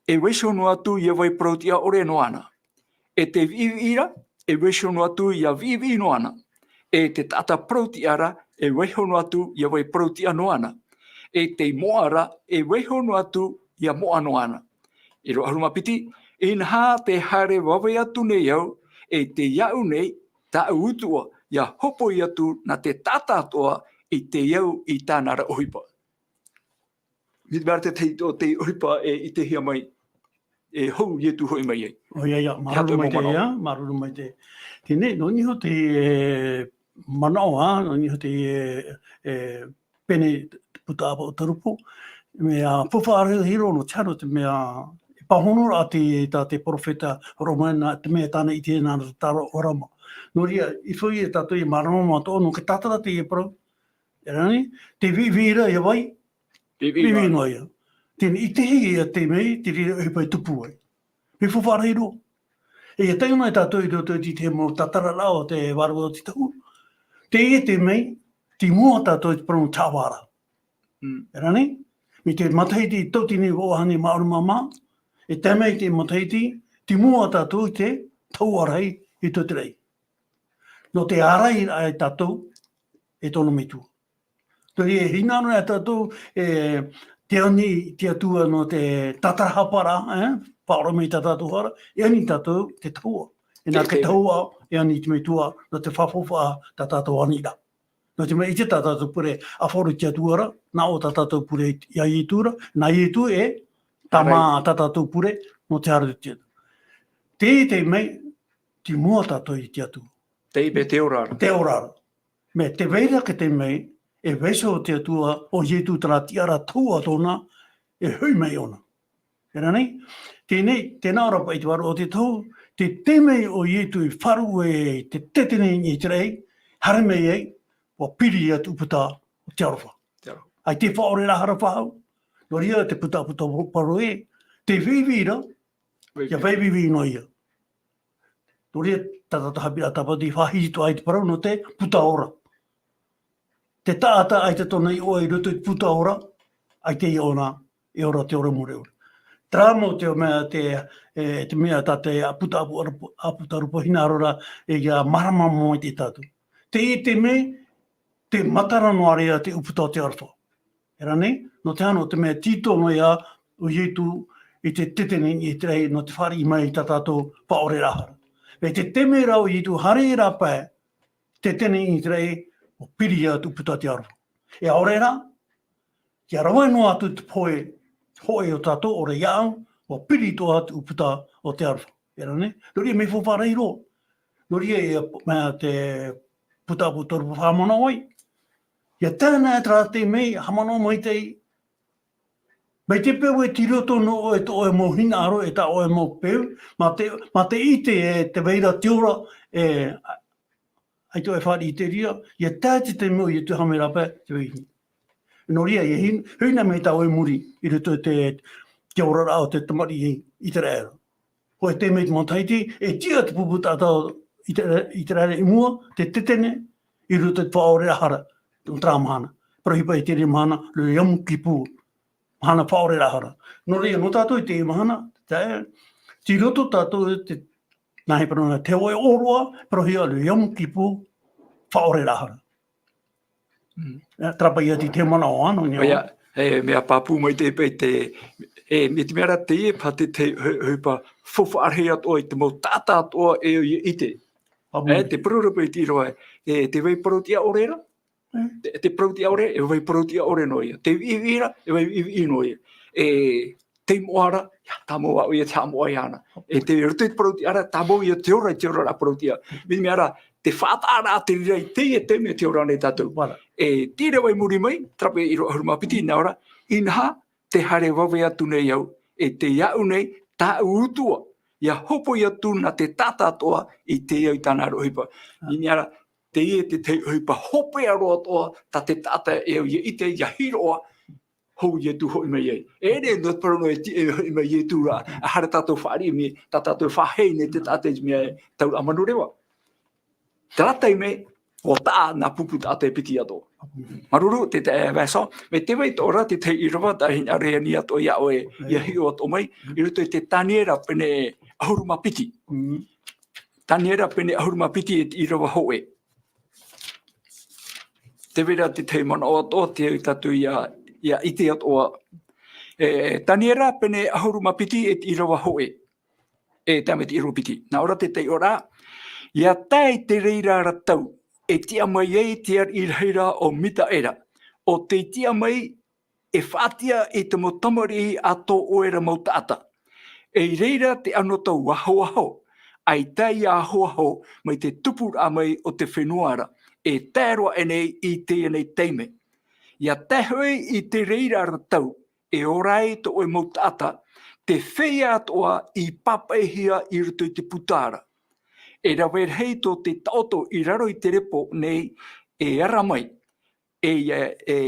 e vaiiho noa atu ʻia vai parau-tiʻa-ʻore noa na. E te viʻiviʻi ra, e vaiiho noa atu ʻia viʻiviʻi noa na. E te taʻata parau-tiʻa ra, e vaiiho noa atu ʻia vai parau-tiʻa noa na. E te moʻa ra, e vaiiho noa atu ʻia moʻa noa na. ʻĪrava ʻahuru mā piti, inaha tē haere vave atu nei au, e tei iāʻu nei, tāʻu utuʻa, ʻia hopoi atu nā te taʻata atoʻa i tei au i tāna ra ʻohipa. Mai te mea ra te tahi o te ʻohipa e ʻitehia mai, e hou Ietu hoʻi mai ai. ʻOia, ʻoia, Te aha māuruuru te mau maitaʻi, manaʻo? ʻia, māuruuru maitaʻi. Teie nei, nō niʻa iho te, e, manaʻo, ā, nō niʻa iho te, e, e, pene puta Apotarupo, mea faufaʻa rahi roa nō te aha, nō te mea, e pāhono ra te, tā te perofeta Roma nā, te mea tāna i ʻite nā te taro o Roma. Nō reira, i fou ia tātou e māramarama atoʻa nō te tātara teie parau, e rā nei, te viʻiviʻi ra ʻia vai, Viʻiviʻi viʻiviʻi noa. noa ia. Teie nei, i te hia te mea, te reira ʻohipa e tupu ai. Mea faufaʻa rahi roa. E, e taiʻo noa tātou i roto i te mau tātararaʻa o te Vārua o te Tohu. Teie te mea, tei mua tātou i te parau nō te haʻavā ra. Mm. E rā nei, mai te matahiti tauatini vaʻu ʻahuru mā maha, E tae mai te matahiti, te mua tātou i te tahua rahi i tō te raʻi. Nō te ārai ai tātou e tōna metua. Nō reira, e hinaʻaro nei tātou, e, te ani te Atua nō te tātarahapa ra, e, faʻaora mai tā tātou hara, e ani tātou te tahua. E nā te tahua, e ani te metua, nō te faʻafaufaʻa tā tātou ani ra. Nō te mea ʻite tā tātou pure ʻāfaʻi i te Atua ra, nā ʻō tā tātou pure iā Ietu ra, nā Ietu e tāmā tā tātou pure, nō te hara i te Atua. Te, te mea, te mua tātou i te Atua. Te ipe te ora ra. Te ora ra. Mea te vai ra ke te mea, e vaiiho te Atua, ʻo Ietu terā tiʻaraʻa tahua tōna, e hoʻi mai ʻōna. E rā nei, teie, tēnā ora paʻi te vārua o te tahua, te taime ʻo Ietu i faʻaruʻe i te tetene i te raʻi, haere mai ai, ʻua piri ia te ʻūputa o te aroha. Te aroha. ʻAita e faʻaoreraʻa hara faʻahou. Nō reira te puta, puta parau ē, te vīvī ra, ʻia vīvī noa ia. Nō reira, tā tātou haʻapiʻiraʻa tāpati, faʻahiti atoʻa ai te parau nō te puta ora. Te taʻata ʻaita tōna iʻoa i roto i te puta ora, ʻaita ia ʻōna, e ora te ora mure ora. Terā mau te mea, te, e, te mea tā te puta ʻāpu-, ʻāpu-, ʻāputa ʻarupa hinaʻaro ra, e ʻia mārama mai tātou. Te, te mea, te matara noa ra ia te ʻūputa o te aroha. E rā nei, nō te aha, nō te mea tītau noa ia ʻo Ietu i te tetene i te raʻi nō te fāriʻi mai i tā tātou faʻaoreraʻa hara. Mea te taime ra ʻo Ietu haere ra paʻi, tetene i te raʻi, ʻua piri ia te ʻūputa o te aroha. E ʻaore rā, ʻia rave noa atu te pohe, hōʻē o tātou ʻaore iāʻu, ʻua piri atoʻa te ʻūputa o te aroha. E rā nei, nō reira mea faufaʻa rahi roa. Nō reira, e, mea te puta, puta ʻārupa faʻamanaʻo ai. ʻIa tae ana terā taime, haʻamanaʻo maitaʻi. Mai te peu e tei roto noa ʻoe i tō ʻoe mau hinaʻaro, e tā ʻoe mau peu, mā te, mā te ʻite e te vai ra te ora, e, ʻaita ʻoe e fāriʻi i te reira, ʻia tae te taime ʻo Ietu haere mai ra paʻi te vīvī. Nō reira, ʻia hin-, hoʻi noa mai tāʻu i muri, i roto i te, te oraraʻa o te tamariʻi ʻĪteraʻera. Hōʻē taime i te matahiti, e tiʻa te pupu taʻata o ʻĪtera-, ʻĪteraʻera i mua, te tetene, i roto i te faʻaoreraʻa hara, nō terā mahana. Parauhia paʻi i te reira mahana, le Yom Kippur. Mahana faʻaoreraʻa hara. Nō reira, nō tātou i teie mahana, te, tei roto tātou i te, nā hea parau na, te hōʻē ʻōroʻa, parauhia le Yom Kippur, faʻaoreraʻa hara. Mm. E, terā paʻi ia te, te manaʻo, nō niʻa. ʻOia, e, mea pāpū maitaʻi paʻi te, e, mai te mea ra teie, paʻi te, te, he, he pa, faufaʻa rahi atoʻa i te mau taʻata atoʻa e, e, ʻite. Pāpū. E, te parau ra paʻi te ʻīrava, e, te vai parau-tiʻa-ʻore ra, Mm. Te, te parau-tiʻa-ʻore, e vai parau-tiʻa-ʻore noa ia. Te viʻiviʻi ra, e vai viʻiviʻi noa ia. E, tei moʻa ra, ʻia tāmau aʻu ia te haʻamoʻa iāna. E te roto i te parau-tiʻa ra, tāmau ia te ora, i te oraraʻa parau-tiʻa. Mai te mea ra, te faʻataʻaraʻa te reira i teie taime tē ora nei tātou. Voilà. E, tei reira i muri mai, terā paʻi e ʻīrava ʻahuru mā piti, nā ʻō ra, inaha, tē haere vave atu nei au, e tei aʻu nei, tāʻu utuʻa, ʻia hōpoi atu nā te taʻata atoʻa i te ao i tāna ʻohipa. Ah. Mai te mea ra, teie te tahi ʻohipa hopeʻa roa atoʻa, tā te taʻata e au ʻia ʻite, ʻia hiroʻa, hou Ietu hoʻi mai ai. E ʻere nō te parau nō e tiʻa e hoʻi mai Ietu ra, ʻaore rā tātou e fāriʻi mai, tā tātou e faʻaʻite nei te taʻata i te mea e tauraʻa manureva. Terā taime, ʻua taʻa nā pupu taʻata e piti atoʻa. Māuruuru, te, te, e, Vincent, mai te vai atoʻa ra te tahi ʻīrava, tā hinaʻaro e ani atoʻa iā ʻoe, ʻia hiʻo atoʻa mai, i roto i te Taniera pene ʻahuru mā piti. Mm. Taniera pene ʻahuru mā piti e te ʻīrava hōʻē. Tē vai ra te tahi manaʻo atoʻa, te tātou ʻia, ʻia ʻite atoʻa. E, Taniera pene ʻahuru mā piti e te ʻīrava hōʻē. E tae mai te ʻīrava piti. Nā ʻō ra te tahi ʻōraʻa, ʻia tae i te reira ra tau, e tiʻa mai ai te ariʻi rahi ra ʻo Mikaera, ʻo tei tiʻa mai e faʻatiʻa i te mau tamariʻi a tō ʻoe ra mau taʻata. E i reira te anotau ahoaho, ʻaita ia ahoaho mai te tupuraʻa mai o te fenua ra, e tae roa aʻe nei i teie nei taime. ʻIa tae hoʻi i te reira ra tau, e ora ai tō ʻoe mau taʻata, te feiā atoʻa i pāpaʻihia i roto i te puta ra. E rave rahi tō te taʻoto i raro i te repo nei, e ara mai, e, e, e,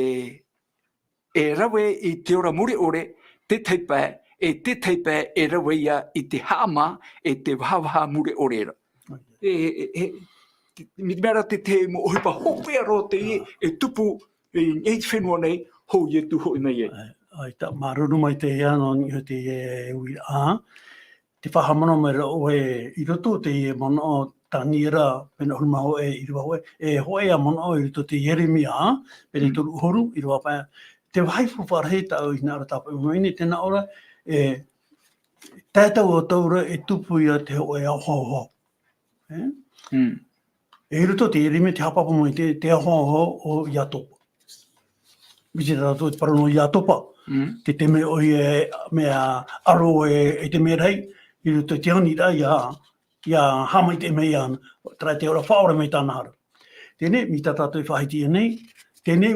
e rave i te ora mure ʻore, te tahi pae, e te tahi pae e rave ia i te haʻamā, e te vahavaha mure ʻore ra. E, e, e, te, mai te mea ra te, te mau ʻohipa hopeʻa roa teie, e tupu, e, i te fenua nei, hou Ietu hoʻi mai ai. ʻAita, māuruuru maitaʻi nō niʻa i teie uiraʻa. Tē faʻahaʻamanaʻo mai ra ʻoe i roto i teie manaʻo Taniera pene ʻahuru mā hōʻē, ʻīrava hōʻē, e hōʻē ā manaʻo i roto i te Ieremia, pene Mm. toru ʻahuru, ʻīrava pae. Te vāhi faufaʻa rahi tāʻu i hinaʻaro tāpaʻo mai nei, tē nā ʻō ra, e, tae tau ā tātou ra e tupu ia te hōʻē aohaohao. E? Mm. E i roto i te Ieremia tē haʻapāpū mai te, te aohaohao o Iatopa. Mai te tahi te parau nō Iatopa. Mm. Te taime ʻoia e, mea aro e, e te merahi, i roto i te aniraʻa ia, ia haʻamaitaʻi mai ana, terā te ora faʻaora mai tāna hara. Teie, mai tā tātou e faʻahiti nei, teie,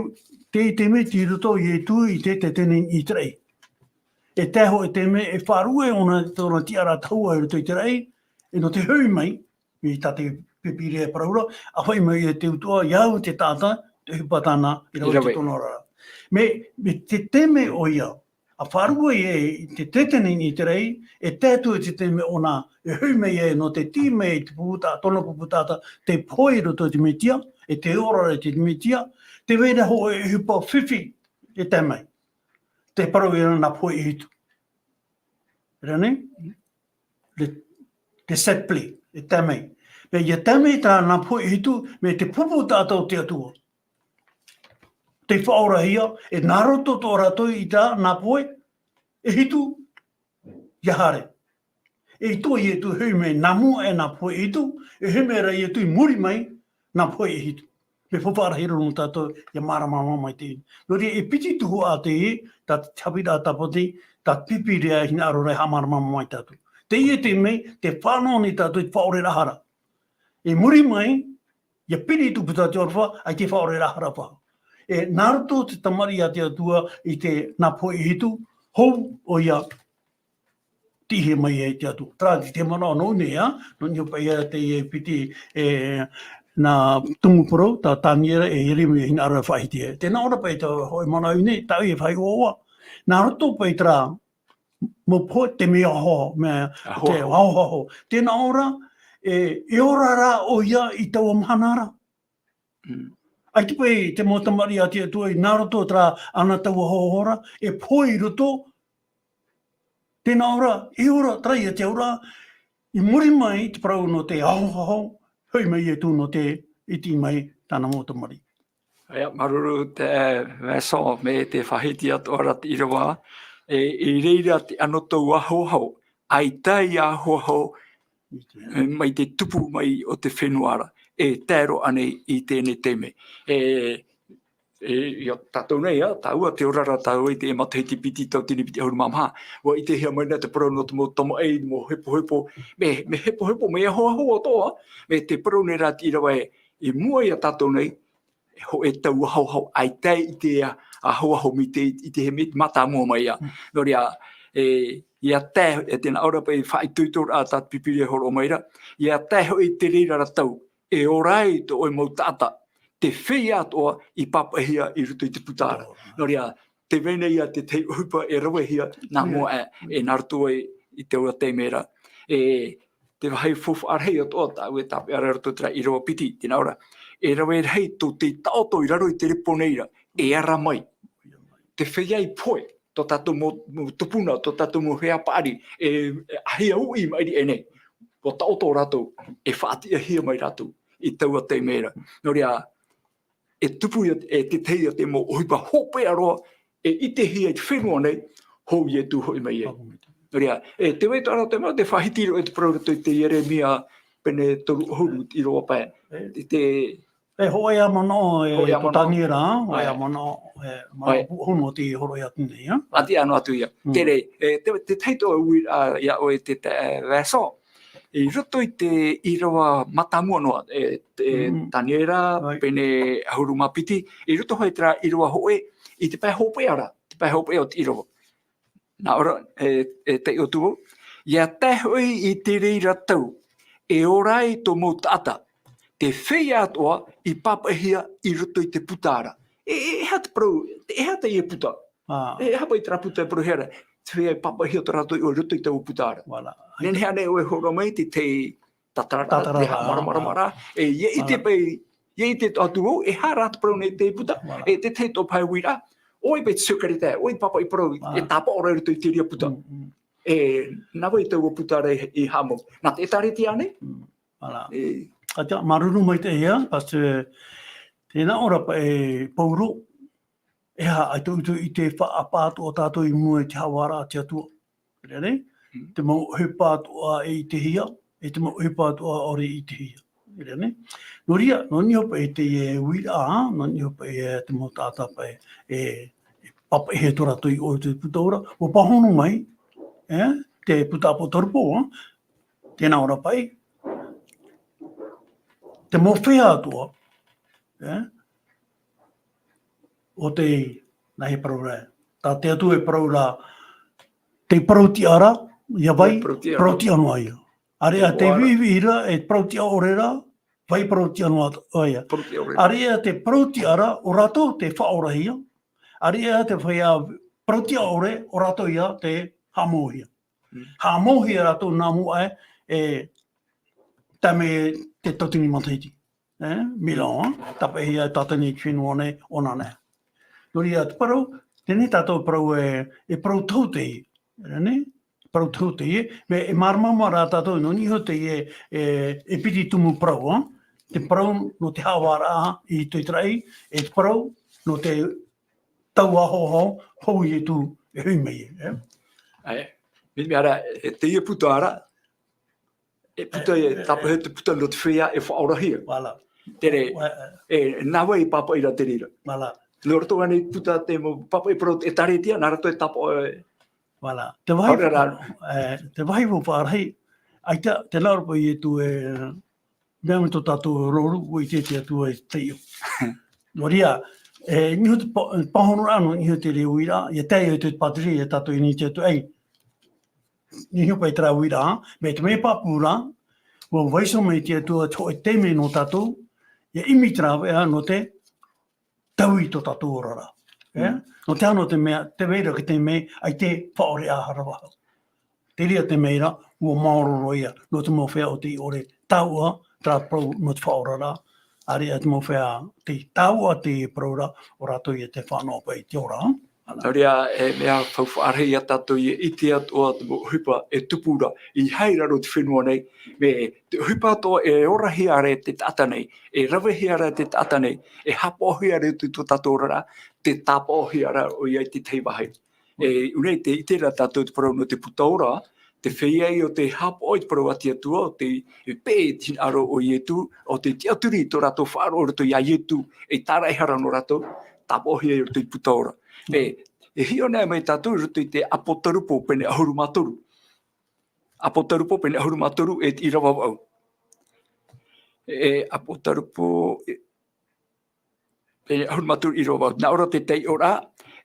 te, te mea tei roto Ietu i te, te, te nei i te raʻi. E tae hōʻē taime e faʻarue ʻōna, tōna tiʻaraʻa tahua i roto i te raʻi, e nō te hoʻi mai, mai tā te Pīpīria e parau ra, ʻa hoʻi mai e te Atua, ia au te taʻata, te ʻohipa tāna, i rave i te rave. Tōna oraraʻa. Mea, mea te taime ʻoia, ʻa faʻarue e, i te, te, te nei i te raʻi, e tae atu i te taime ʻōna, e hoʻi mai e nō te tī mai i te pupu taʻata, tōna pupu taʻata, tei pohe i roto i te Metia, e tei ora i te Metia, tē vai ra hōʻē ʻohipa fifi, e tae mai. Te parau ia nā pohe ʻehitu. Rā nei? Le, le sept plaies, e tae mai. Mea ia tae mai tā nā pohe ʻehitu, mea te pupu taʻata o te Atua. Tei faʻaorahia, e nā roto tō rātou i tā nā pohe ʻehitu, ia haere. E ʻite Ietu e hoʻi mai nā mua e nā pohe ʻehitu, e hoʻi mai ra Ietu i muri mai, nā pohe ʻehitu. Mea faufaʻa rahi roa nō tātou, ia māramarama mai teie. Nō reira, e piti tuhaʻa teie, tā te haʻapiʻiraʻa tāpati, tā te Pīpīria e hinaʻaro ra e haʻamāramarama mai tātou. Teie te mea, tē faʻanaho nei tātou i te faʻaoreraʻa hara. I muri mai, ia piri i te puta te aroha, ʻaita e faʻaoreraʻa hara paha. E nā roto te tamariʻi a te Atua i te nā pohe ʻehitu, hou ʻoia, tīaʻi mai ai te Atua. Terā te manaʻo nō nei, ā, nō niʻa paʻi ia teie piti, e, nā tumu parau, tā Taniera e Ieremia e hinaʻaro e faʻahiti ai. Tē nā ʻō ra paʻi te hōʻē manaʻo i ʻō nei, tāʻu e faʻaʻite ā. Nā roto paʻi terā, mau pohe te mea aho, mea, te Ahoaho. ahoaho. Tē nā ʻō ra, e, e ora rā ʻoia i taua mahana ra. Mm. ʻAita paʻi te mau tamariʻi a te Atua i nā roto terā anaʻe taua ahoaho ra, e pohe i roto, tē nā ʻō ra, e ora, terā ia te auraʻa, i muri mai te parau nō te ahoaho, hoʻi mai Ietu nō te ʻite mai tāna mau tamariʻi. ʻIa, māuruuru te, e, Vincent, mea tē faʻahiti atoʻa ra te ʻīrava, e, i reira te anaʻe taua ahoaho, ʻaita ia ahoaho, e, mai te tupu mai o te fenua ra, e tae roa ānei i teie nei taime. E, e, ia tātou nei, ā, tāua te oraraʻa tāua i te matahiti piti tauatini piti ʻahuru mā maha. ʻUa ʻitehia mai na te parau nō te mau tamaʻi, mau hepohepo, mea, mea hepohepo, mea ahoaho atoʻa, mea tē parau nei ra te ʻīrava ē, i mua ia tātou nei, e hōʻē taua ahoaho, ʻaita i te ahoaho mai te, i te hemi, mātāmua mai ā. Mm. Nō reira, e, ia tae, e tē nā ʻō ra paʻi faʻaitoitoraʻa tā te Pīpīria e hōroʻa mai ra, ia tae hoʻi i te reira ra tau, e ora ai tō ʻoe mau taʻata, te feiā atoʻa i pāpaʻihia i roto i te puta ra. Oh. Nō reira, tē vai nei ā te tahi ʻohipa e ravehia nā mua aʻe, e nā roto ai i taua taime ra. E, te vāhi faufaʻa rahi atoʻa tāʻu e tāpeʻa ra i roto i terā ʻīrava piti, tē nā ʻō ra. E rave rahi tō te taʻoto i raro i te repo nei ra, e ara mai. Te feiā i pohe, tō tātou mau, mau tupuna, tō tātou mau feiā paʻari, e, e ʻāhia uʻi i maʻiri aʻenei. ʻUa taʻoto rātou, e faʻatiʻahia mai rātou i taua taime ra. Nō reira, e tupu ia, e te tahi ia te mau ʻohipa hopeʻa roa, e ʻitehia i te fenua nei, hou Ietu hoʻi mai ai. Nō reira, e tē vai atoʻa ra te mau, tē faʻahiti roa e te parau i roto i te Ieremia pene toru ʻahuru, ʻīrava pae. E. I te E hōʻē ā manaʻo, e, Hōʻē ā tō manaʻo. Taniera, hōʻē ā Āe. manaʻo, e, manaʻo Āe. Puʻohu nō te hōroʻa atu nei, ā? ʻA tiʻa noa atu ia. Mm. Terā, e, te, te tahi atoʻa uiraʻa ia ʻoe te, te, e, Vincent. I roto i te ʻīrava mātāmua noa, e, te Mm. Taniera, Āe. pene ʻahuru mā piti, i roto hoʻi terā ʻīrava hōʻē, i te pae hopeʻa ra, te pae hopeʻa o te ʻīrava. Nā ʻō ra, e, e taiʻo atu vau. Ia tae hoʻi i te reira tau, e ora ai tō mau taʻata, te feiā atoʻa i pāpaʻihia i roto i te puta ra. E, e, e aha te parau, e aha teie puta? Ah. E, e aha paʻi terā puta e parauhia ra? Te feiā i pāpaʻihia tō rātou iʻoa i roto i taua puta ra. Voilà. Nehenehe ānei ʻoe e hōroʻa mai te, te tātararaʻa, Tātararaʻa, te haʻamāramarama ah. ra. E, ia ʻite Voilà. paʻi, ia ʻite atoʻa atu vau, e aha rā te parau nei te puta, Voilà. e te tahi atoʻa pae uiraʻa, ʻoe paʻi te sēkaretae, ʻoe te pāpaʻi parau, e tāpaʻo ra i roto i te reira puta. E, nā vai taua puta ra i haʻamau. Nā te ʻĒtārētia nei? Voilà. E. ʻAita, māuruuru maitaʻi ia, parce que tēnā ʻō ra paʻi e Pauro, e aha, ʻaita ʻoutou i ʻite e faʻaʻapa atoʻa tātou i mua i te haʻavāraʻa a te Atua. Te reira nei, te mau ʻohipa atoʻa e ʻitehia, e te mau ʻohipa atoʻa ʻaore i ʻitehia. Te reira nei. Nō reira, nō niʻa paʻi i teie uiraʻa, nō niʻa paʻi i te mau taʻata paʻi e, e pāpaʻihia tō rātou i ʻō i te puta ora, ʻua pāhono mai, e, te puta ʻApotarupo, tēnā ʻō ra paʻi, te mau feiā atoʻa, e, ʻo tei, nā hea e parau ra, tā te Atua e parau ra, tei parau-tiʻa ra, ʻia vai, parau-tiʻa ra. Parau-tiʻa noa ia. ʻĀreʻa te viʻiviʻi ra, e parau-tiʻa ʻore ra, vai parau-tiʻa noa ia. Parau-tiʻa ʻore ra. ʻĀreʻa te parau-tiʻa ra, ʻo rātou te faʻaorahia. ʻĀreʻa te feiā parau-tiʻa ʻore, ʻo rātou ia te haʻamauhia. Haʻamauhia rātou nā mua aʻe, e, tae mai te tauatini matahiti. E, mila, tāpaʻihia e Tātani i te fenua nei, ʻōna nei. Nō reira, te parau, teie tātou parau e, e parau tauatini, e, nei? Parau tauatini, e, mea e māramarama ra tātou, nō niʻa iho teie, e, e piti tumu parau, a? Te parau nō te haʻavāraʻa i roto i te raʻi, e te parau nō te tau ahoaho, hou Ietu e hui mai, e? ʻAe, mea, mea ra, e teie puta ra, e puta, e tāpaʻo te puta nō te feiā e faʻaorahia. Voilà. Te reira, e, nā vai e pāpaʻi ra te reira. Voilà. Nō roto ānei puta te mau pāpaʻi parau ʻĒtārētia, nā roto e tāpaʻo, e. Voilà. Te vāhi, ʻaore ra. E, te vāhi mau faʻarahi, ʻaita, tēnā ʻō ra paʻi Ietu e, mea mai tō tātou roro, ʻua ʻite te Atua i te taiʻo. Nō reira, e, niʻa iho te pā-, pāhonoraʻa nō niʻa iho te reira uiraʻa, ʻia tae i te pātireia ia tātou i niʻa i te Atua, ʻei. Niʻa iho paʻi terā uiraʻa, mai te mea pāpū ra, ʻua vaiiho mai te Atua te hōʻē taime nō tātou, ʻia ʻimi te rāveʻa nō te taui i tō tātou oraraʻa. E? Nō te aha, nō te mea, tē vai ra te taime, ʻaita e faʻaʻore ʻāhara vau. Te reira te mea ra, ʻua maoro roa ia, nō te mau feiā ʻo tei ʻore, tāuʻa, terā parau nō te faʻaoraraʻa, ʻāreʻa te mau feiā, tei tāuʻa te parau ra, ʻo rātou ia tē fānaʻo paʻi i te ora. Nō reira, e mea faufaʻa rahi ia tātou ʻia ʻite atoʻa te mau ʻohipa e tupu ra, i haere i te fenua nei, mea te ʻohipa atoʻa e orahia ra e te taʻata nei, e ravehia ra e te taʻata nei, e haʻapaʻohia ra i tō tātou oraraʻa, tē tāpaʻohia ra ʻoia i te tahi vāhi. E, ʻua ʻite ra tātou te parau nō te puta ora, te feiā ʻo tē haʻapaʻo i te parau a te Atua, ʻo tē peʻe i te hinaʻaro o Ietu, ʻo tē tiʻaturi i tō rātou faʻaroʻo i roto ia Ietu, ei tāraʻehara nō rātou, tāpaʻohia i roto i te puta ora. E, e hiʻo anaʻe mai tātou i roto i te ʻApotarupo pene ʻahuru mā toru. ʻApotarupo pene ʻahuru mā toru e te ʻīrava vaʻu. E, ʻApotarupo, e, pene ʻahuru mā toru ʻīrava vaʻu. Nā ʻō ra te taiʻoraʻa,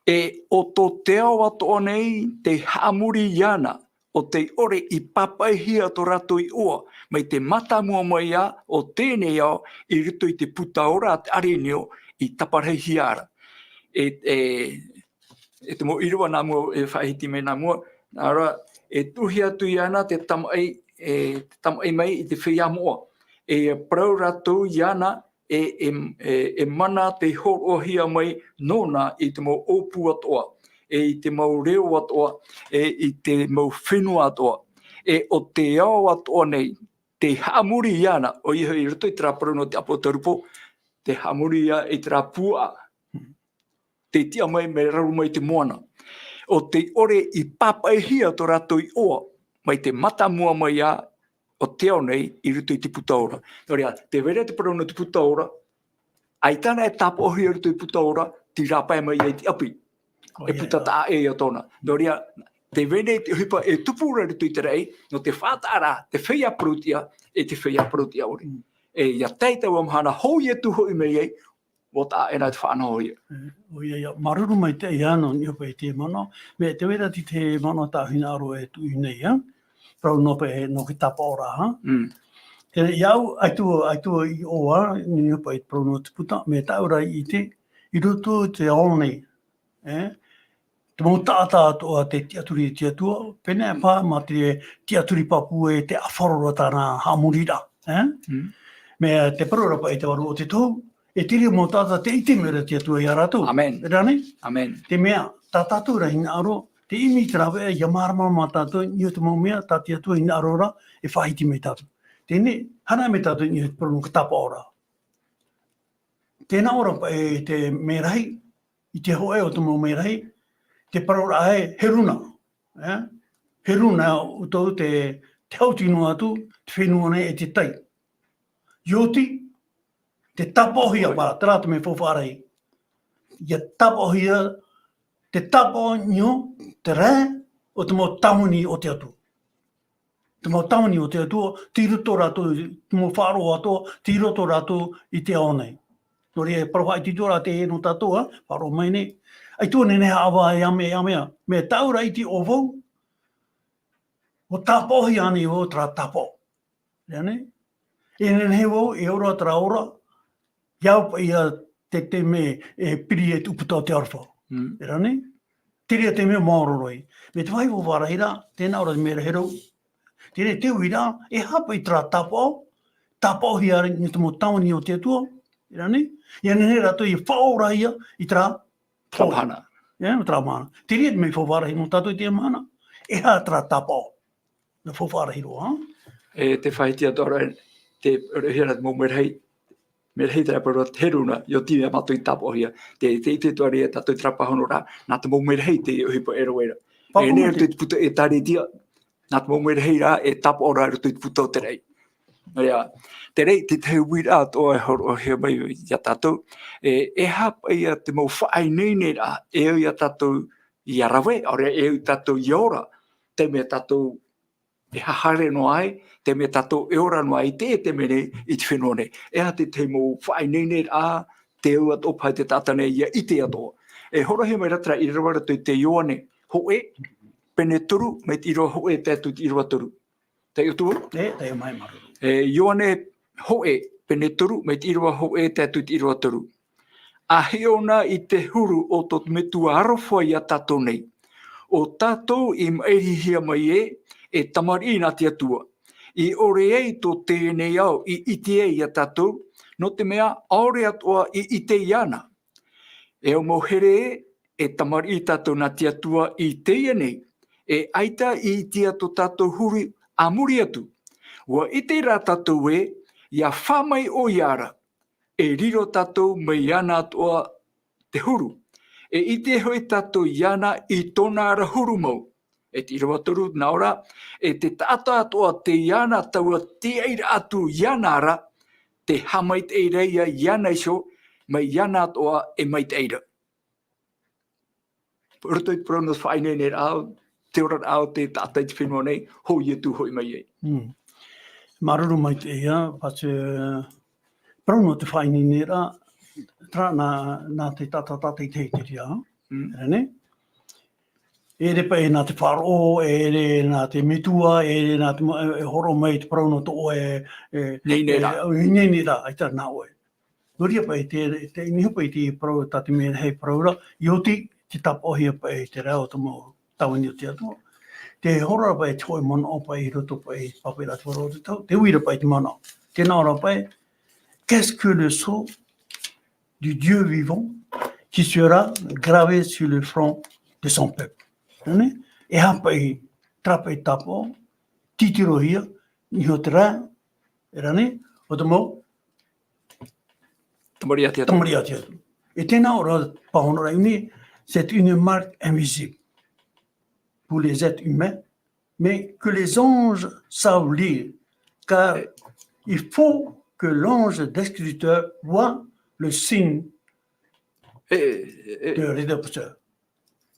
e ʻo tō te ao atoʻa nei tei haʻamori iāna, ʻo tei ʻore i pāpaʻihia tō rātou iʻoa, mai te mātāmua mai ā o teie nei ao i roto i te puta ora a te ʻārenio i taparahi ra. E, e, e te mau ʻīrava nā mua, e faʻahiti mai nā mua, nā ʻō ra, e tuʻuhia atu iāna te tamaʻi, e, te tamaʻi mai i te feiā moʻa. E parau rātou iāna, e, e, e, e mana tei hōroʻahia mai nōna i te mau ʻōpū atoʻa, e i te mau reo atoʻa, e i te mau fenua atoʻa. E ʻo te ao atoʻa nei, tei haʻamori iāna, ʻoia hoʻi i roto i terā parau nō te ʻApotarupo, tei haʻamori ia i terā puaʻa. Tei tiʻa mai, mai raro mai te moana. ʻO tei ʻore i pāpaʻihia tō rātou iʻoa, mai te mātāmua mai ā o te ao nei i roto i te puta ora. Nō reira, tē vai ra te parau nō te puta ora, ʻaita anaʻe e tāpaʻohia i roto i te puta ora, tei rāpae mai ai te ʻapi. E puta taʻa ʻē ia tōna. Nō reira, tē vai nei te ʻohipa e tupu ra i roto i te raʻi, nō te faʻataʻa ra, te feiā parau-tiʻa, e te feiā parau-tiʻa ʻore. E, ʻia tae i taua mahana, hou Ietu hoʻi mai ai, ʻua taʻa ʻē na te faʻanahohia. E, ʻoia ia, māuruuru maitaʻi ia, nō niʻa paʻi i te manaʻo, mea tē vai ra te manaʻo tāʻu hinaʻaro e tuʻu i ʻō nei, ā? Parau noa paʻi, nō te tāpaʻoraʻa, ā? Mm. Teie, ʻia au, ʻaita, ʻaita i ʻō ā, nō niʻa paʻi te parau nō te puta, mea tāʻu ra i ʻite, i roto i te ao nei, e? Te mau taʻata atoʻa tei tiʻaturi i te Atua, pēneiaʻe paha mā te tiʻaturi pāpū e te ʻāfaro ra tāna haʻamoriraʻa, e? Mm. Mea te parau ra paʻi te varu o te tohu, E te reira mau taʻata te ʻite mai ra te Atua ia rātou. Amen. Rā nei? Amen. Te mea, tā tātou rā hinaʻaro, te ʻimi i te rāveʻa, ia māramarama tātou, i te mau mea, tā te Atua hinaʻaro ra, e faʻahiti mai tātou. Teie, hana mai tātou i te parau nō te tāpaʻo ra. Tēnā ʻoe ra paʻi te merahi, i te hōʻē o te mau merahi, te parau ra e, heruna. E? Heruna ʻoutou te, te haʻuti noa atu, te fenua nei e te tai. Iote, te tāpaʻohia, ʻoia, paʻi, terā te mea faufaʻa rahi. Ia tāpaʻohia, te tāpaʻo i niʻa i te rae o te mau tāvini o te Atua. Te mau tāvini o te Atua, tei roto rātou, te mau faʻaroʻo atoʻa, tei roto rātou i te ao nei. Nō reira, e parau faʻaitoito ra teie nō tātou, ā, faʻaroʻo mai nei. ʻAita e nehenehe e haʻavā ia mea, ia mea. Mea tāʻu ra ʻite ʻo vau, ʻua tāpaʻohia ānei vau terā tāpaʻo. Rā nei? E nehenehe vau, e ora terā ora, ia au paʻi ia te, te mea e piri e te ʻūputa o te aroha. Mm. Rā nei? Te reira te mea maoro roa. Mai te vāhi faufaʻa rahi ra, tēnā ʻoe ra te merahi rau. Teie te uiraʻa, e aha paʻi terā tāpaʻo, tāpaʻohia i niʻa i te mau tāvini o te Atua, rā nei? Ia nehenehe rātou ia faʻaorahia i terā, terā mahana. Ia, terā mahana. Teie te mea faufaʻa rahi nō tātou i teie mahana. E aha terā tāpaʻo? Nā faufaʻa rahi roa, ā? E te faʻahiti atoʻa ra, te, ʻoia ra te mau merahi, merahi terā parau ra te heruna, iote ia mātou i tāpaʻohia. Te, te ʻite atoʻa ra tātou terā pāhono ra, nā te mau merahi te ʻohipa e rave ra. Pāhono. E nehenehe te puta ʻĒtārētia, nā te mau merahi rā, e tāpaʻo ra i roto i te puta o te raʻi. Ia, te raʻi, te tahi uiraʻa atoʻa e hōroʻahia mai ia tātou, e, e aha paʻi ia te mau faʻaineineraʻa, e au ia tātou ia rave, ʻaore rā e au tātou ia ora, te mea tātou e haere noa ai, te mea tātou e ora noa ai, te, te mea nei, i te fenua nei. E aha te tahi mau faʻaineineraʻa, te au atoʻa paʻi te taʻata nei ia ʻite atoʻa. E hōroʻahia mai ra terā ʻīrava i roto i te Ioane hōʻē, pene toru, mai te ʻīrava hōʻē tae atu i te ʻīrava toru. Taiʻo atu vau? E, taiʻo mai, māuruuru. E, Ioane hōʻē, pene toru, mai te ʻīrava hōʻē tae atu i te ʻīrava toru. ʻA hiʻo na i te huru o tō te Metua aroha ia tātou nei. ʻO tātou i maʻirihia mai ē, e tamariʻi nā te Atua. I ʻore ai tō teie nei ao i ʻite ai ia tātou, nō te mea ʻaore atoʻa i ʻite iāna. E au mau here ē, e tamariʻi tātou nā te Atua i teie nei, e ʻaita i ʻitea tō tātou huru a muri atu. ʻUa ʻite rā tātou ē, ʻia fā mai ʻoia ra, e riro tātou mai iāna atoʻa te huru. E ʻite hoʻi tātou iāna i tōna ra huru mau. E te ʻīrava toru, nā ʻō ra, e te taʻata atoʻa tei iāna taua tīaʻiraʻa atu iāna ra, tē haʻamaitaʻi ra ia iāna iho, mai iāna atoʻa e maitaʻi ra. Roto i te parau nō te faʻaineineraʻa, te oraraʻa o te taʻata i te fenua nei, hou Ietu hoʻi mai ai. Mm. Māuruuru maitaʻi ia, parce que, parau nō te faʻaineineraʻa, terā nā, nā te taʻata, taʻata i te hēteria, Mm. rā nei? E ʻere paʻi nā te faʻaroʻo, e ʻere nā te metua, e ʻere nā te ma-, e, e hōroʻa mai te parau nō tō ʻoe, e, Ineineraʻa. e, ineineraʻa, ʻaita nā ʻoe. Nō reira paʻi te, te, i niʻa paʻi te parau, tā te mea hei parau ra, ʻiote, te tāpaʻohia paʻi te rae o te mau tāvini o te Atua. Te hōroʻa paʻi te hōʻē manaʻo paʻi i roto paʻi, pāpaʻi ra te parau o te tau, te uira paʻi te manaʻo. Tēnā ora paʻi, qu'est-ce que le sceau du Dieu vivant qui sera gravé sur le front de son peuple? Rā nei, e aha paʻi, terā paʻi tāpaʻo, titirohia, i niʻa i te rae, rā nei, o te mau Tamariʻi a te Atua. Tamariʻi a te Atua. E tēnā ora pāhono ra i ʻō nei, c'est une marque invisible pour les êtres humains, mais que les anges savent lire, car Eh. il faut que l'ange destructeur voie le signe Eh, eh, eh. de rédempteur.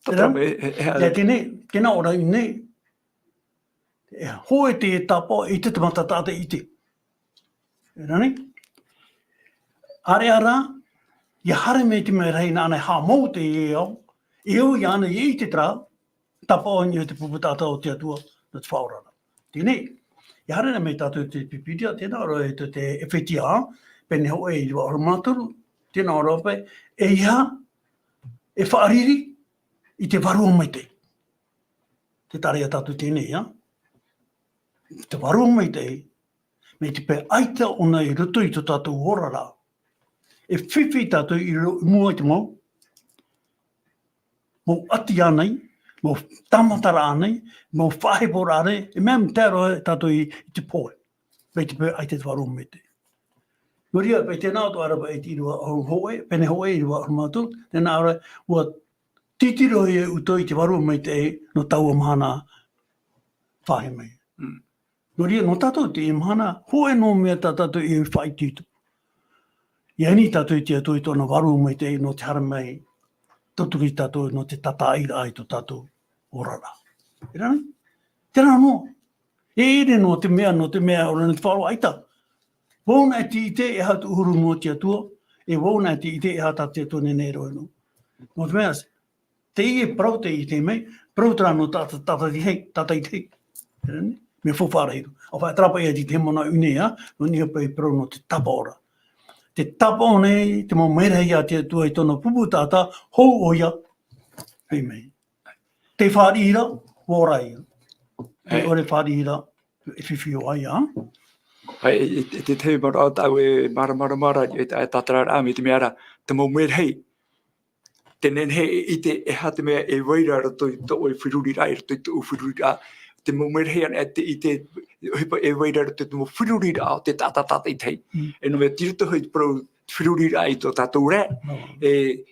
Tata, Rā? eh, eh, eh, Ia tēnei, tēnā ora i ʻō nei, e hōʻē te tāpaʻo i te taʻata i te. Rā nei? ʻAreʻa rā, ʻia haere mai te merahi nāna e haʻamau te ao, e au iāna i ʻite terā, tāpaʻo i niʻa i te pupu taʻata o te Atua, nō te faʻaora ra. Teie nei, ʻia haere mai tātou i te Pīpīria, tēnā ora i te, te Efetia, pene hōʻē ʻīrava ʻahuru mā toru, tēnā ora paʻi, ʻeiaha e fāriʻi i te Vārua Maitaʻi. Tē taʻa ra ia tātou teie nei, ā? Te Vārua Maitaʻi, mai te peu ʻaita ʻōna i roto i tō tātou oraraʻa, E fifi tātou i ro-, i mua i te mau, mau ʻati ānei, mau tāmataraʻa ānei, mau faʻaheporaʻa ānei, e mea mea tae roa tātou i, i te pohe. Mai te peu ʻaita te vārua maitaʻi. Nō reira, mai tēnā atu ʻārepa e te ʻīrava hō-, hōʻē, pene hōʻē, ʻīrava ʻahuru mā toru, tēnā ʻārepa, ʻua tītiro ia ʻoutou i te vārua maitaʻi nō taua mahana fāriʻi mai. Mm. Nō reira, nō tātou teie mahana, hōʻē noa mea tā tātou e faʻaitoito. ʻIa ani tātou i te Atua i tōna vārua maitaʻi nō te haere mai, tauturu ia tātou nō te tātaʻiraʻa i tō tātou oraraʻa. E rā nei? Terā noa. E ʻere noa te mea, nō te mea ʻaore nō te faʻaroʻo ʻaita. Vau na e ʻite e aha tōʻu huru nō te Atua, e vau na e ʻite e aha tā te Atua nehenehe e rave noa. Nō te mea, teie parau tei ʻite mai, parau terā nō tā, tā, tātaʻitahi, tātaʻitahi. E rā nei? Mea faufaʻa rahi roa. ʻA faʻaterā paʻi ia te, te manaʻo i ʻō nei, ā, nō niʻa paʻi parau nō te tāpaʻo ra. Te tāpaʻo nei, te mau merahi a te Atua i tōna pupu taʻata, hou ʻoia, ʻaita mai. Te fāriʻi ra, ʻua ora ia. Te E. ʻore fāriʻi ra, e fifi ʻoia, ā? ʻAe, e, e, e te tahi manaʻo tāʻu e māramarama ra, e tā, e tātara ra, mai te mea ra, te mau merahi. Te nehenehe e ʻite e aha te mea e vai ra i roto i tō ʻoe feruriraʻa, i roto i tōʻu feruriraʻa. Te mau merahi anaʻe te ʻite, ʻohipa e vai ra i roto i te mau feruriraʻa o te taʻata tātaʻitahi. Mm. E nō te mea tei roto hoʻi te parau feruriraʻa i tō tātou ra, Mm. e,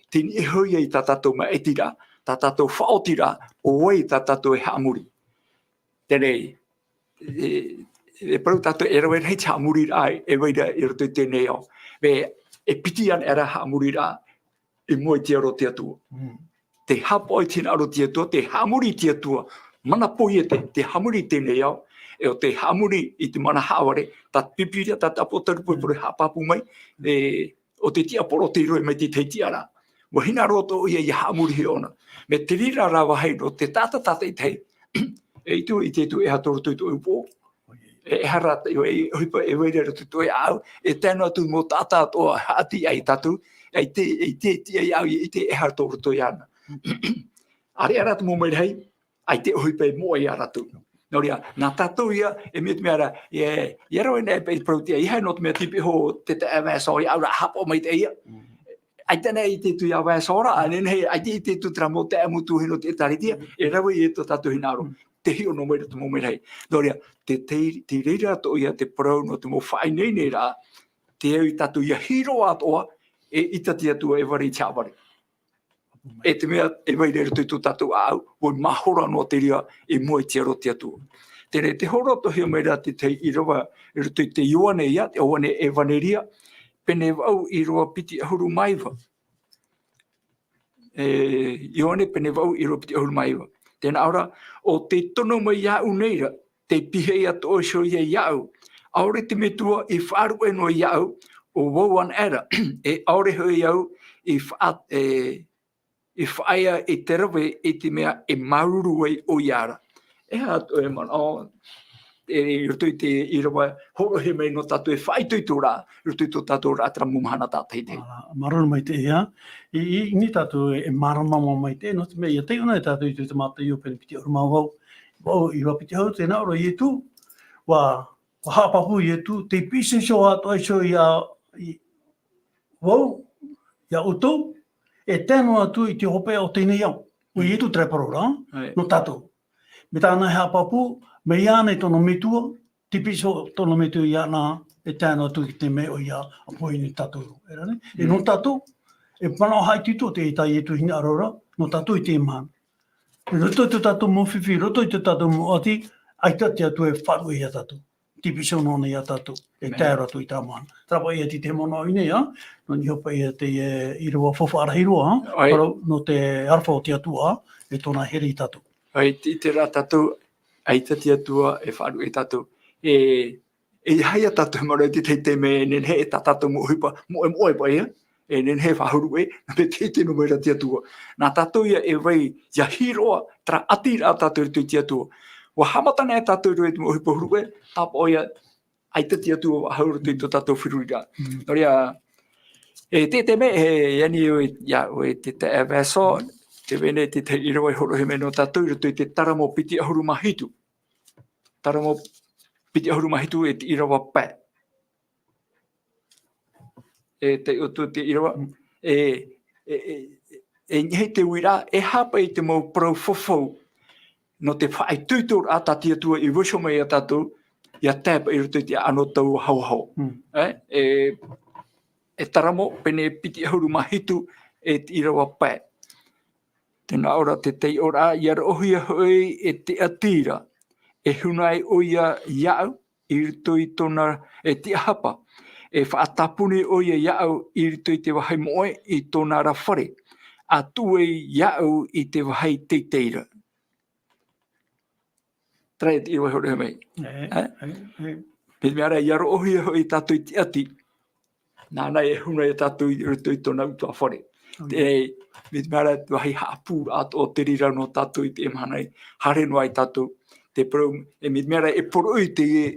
tei niʻa hoʻi ia i tā tātou maʻitiraʻa, tā tātou faʻaotiraʻa, ʻo vai tā tātou e haʻamori. Teie nei, e, e parau tātou e rave rahi te haʻamoriraʻa e vai ra i roto i teie nei ao. Mea, e piti anaʻe ra haʻamoriraʻa i mua i te aro o te Atua. Mm. Te haʻapaʻo i te hinaʻaro o te Atua, te haʻamori i te Atua, mana poiete, te haʻamori i teie nei ao, e ʻo te haʻamori i te mana haʻavare, tā te Pīpīria, tā te ʻApotarupo e Mm. parau haʻapāpū mai, e, ʻo te tiaporo tei roaʻa mai te tahi tiʻaraʻa. ʻUa hinaʻaro atoʻa ʻoia ʻia haʻamori iho ʻōna. Mea te reira rā vāhi nō te taʻata tātaʻitahi. E ʻite atu, ʻite atu e aha tō roto i tō ʻoe upoʻo. E, e aha rā, e, e, ʻohipa, e vai ra i roto i tō ʻoe ʻāʻau. E tae noa atu mau taʻata atoʻa haʻati ia tātou. E ʻite, e ʻite, ʻite ia au, e ʻite e aha tō roto iāna. ʻAreʻa rā te mau merahi, ʻaita e ʻohipa e moʻe ia rātou. Nō reira, nā tātou ia, e mea te mea ra, e, ʻia rave nei paʻi te parau tiʻa, ʻeiaha nō te mea tei pihaʻi iho te taeaʻe Vincent ia au ra haʻapaʻo maitaʻi ia. Mm. ʻAita e ʻite atu ia Vincent ra, ʻa nehenehe, ʻaita e ʻite atu terā mau taeaʻe Motu Hino te ʻĒtārētia, Mm. e rave ia tō tātou hinaʻaro, Mm. tē hiʻo noa mai ra te mau merahi. Nō reira, te, te, te reira atoʻa ia te parau nō te mau faʻaineineraʻa, te au ia tātou ʻia hiʻo atoʻa, e ʻita te Atua e vare i te haʻavare. E te mea e vai ra i roto i tō tātou ʻāʻau, ʻua mahora noa te reira i mua i te aro o te Atua. Teie nei, tē hōroʻahia mai ra te tahi ʻīrava i roto i te Ioane ia, te Ioane ʻEvaneria, pene vaʻu ʻīrava piti ʻahuru mā iva. E, Ioane pene vaʻu ʻīrava piti ʻahuru mā iva. Tē nā ʻō ra, ʻo tei tono mai iāʻu nei ra, tei pihaʻi atoʻa iho ia iāʻu. ʻAore te Metua i faʻaruʻe noa iāʻu, ʻo vau anaʻe ra, e ʻaore hoʻi au i faʻa-, e, i faʻaea i te rave i te mea e māuruuru ai ʻoia ra. E aha tō ʻoe manaʻo, e, i roto i te ʻīrava hōroʻahia mai nō tātou e faʻaitoitoraʻa, i roto i tō tātou oraraʻa terā mau mahana tātaʻitahi. Ā, māuruuru maitaʻi ia. I, i, i niʻa tātou e, e mārama mau maitaʻi, nō te mea, ʻia taiʻo na tātou i te Mātaio pene piti ʻahuru mā vaʻu, vaʻu ʻīrava piti ʻahuru, tē nā ʻō ra Ietu, ʻua, ʻua haʻapāpū Ietu, tei piʻi iho atoʻa iho ia, i, vau, ia ʻoutou, e tae noa atu i te hopeʻa o teie nei ao. ʻO Mm. Ietu terā parau ra, ʻAe. nō tātou. Mai tāna e haʻapāpū, mai iāna i tōna Metua, tei piʻi iho tōna Metua iāna, e tae noa atu i te mea ʻoia, ʻa pohe nei tātou. E rā nei? E Mm. nō tātou, e manaʻo haʻaitoito te, tā Ietu hinaʻaro ra, nō tātou i teie mahana. I roto i tō tātou mau fifi, i roto i tō tātou mau ʻati, ʻaita te Atua e faʻaruʻe ia tātou. Tei piʻi iho noa nei ia tātou. E Amen. Tae atu i terā mahana. Terā paʻi ia te, te manaʻo i ʻō nei, ā? Nō niʻa paʻi ia te, e, ʻīrava faufaʻa rahi roa, ā? ʻAe. Parau nō te aroha o te Atua, ā? E tōna here ia tātou. ʻAe, te, terā tātou, ʻaita te Atua e faʻaruʻe ia tātou. E, e ʻeiaha ia tātou e manaʻo i te tahi taime e nehenehe e tā tātou mau ʻohipa, moʻe, moʻe paʻi, ā? E nehenehe e faʻahuru ē, nō te ʻite noa mai ra te Atua. Nā tātou ia e vai, ʻia hiʻo, terā ʻatiraʻa tātou i roto i te Atua. ʻUa haʻamata nei tātou i roto i te mau ʻohipa huru ē, tāpaʻo ia, ʻaita te Atua faʻahou i roto i tō tātou feruriraʻa. Mm. Nō reira, e te, te mea, e, ani ʻoe, ia, ʻoe te, te, e, vaiaso, te vene, te, te ʻīrava e hōroʻahia mai nō tātou i roto i te Taramo piti ʻahuru mā hitu. Taramo piti ʻahuru mā hitu e te ʻīrava pae. e taiʻo atu te ʻīrava, e, e, e, e, e nehenehe te uiraʻa, e aha paʻi te mau parau fafau, nō te faʻaitoitoraʻa tā te Atua i vaiiho mai ia tātou, ʻia tae paʻi i roto i te anotau ahoaho. E, e, e Taramo, pene piti ʻahuru mā hitu, e te ʻīrava pae. Tē nā ʻō ra te taiʻoraʻa, ʻia roʻohia hoʻi e Tiatira, e huna ai ʻoia iāʻu i roto i tōna, e tiʻahapa, e faʻatāpuni ʻoia iāʻu i roto i te vāhi moʻe i tōna ra fare, ʻa tuʻu ai iāʻu i te vāhi teitei ra. Terā e te ʻīrava e hōroʻahia mai. E, e, e. Mai te mea ra, ʻia roʻohia hoʻi tātou i te ʻati. Nāna e huna ia tātou i roto i tōna ʻutuāfare. Te, mai te mea ra, te vāhi haʻapūraʻa o te reira nō tātou i teie mahana, haere noa ai tātou. Te parau, e mai te mea ra, e poroʻi teie,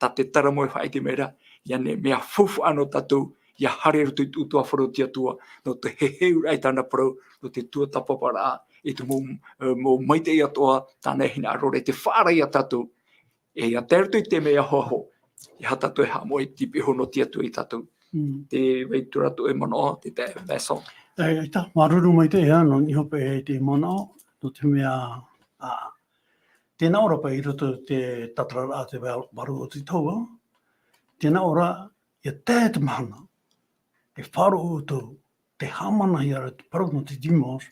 tā te Taramo e faʻaʻite mai ra, ʻia nehenehe mea faufaʻa nō tātou, ʻia haere i roto i te ʻutuāfare o te Atua, nō te heheuraʻa i tāna parau, nō te tuatāpaparaʻa, i te mau, e, mau maitaʻi atoʻa, tāna e hinaʻaro ra i te faʻaara ia tātou, e ʻia tae roto i te mea ahoaho, ʻeiaha tātou e haʻamoʻe i te piʻi iho nō te Atua ia tātou. Mm. Tē vai atu ra tō ʻoe manaʻo, te taeaʻe Vincent. E, ʻaita, māuruuru maitaʻi, ā, nō niʻa paʻi i te manaʻo, nō te mea, ā, tē nā ʻō ra paʻi i roto i te tātararaʻa te vā-, vārua o te tohu, tē nā ʻō ra, ʻia tae te mahana, e faʻaroʻo ʻoutou, tē haʻamanahia ra te parau nō te dimanche,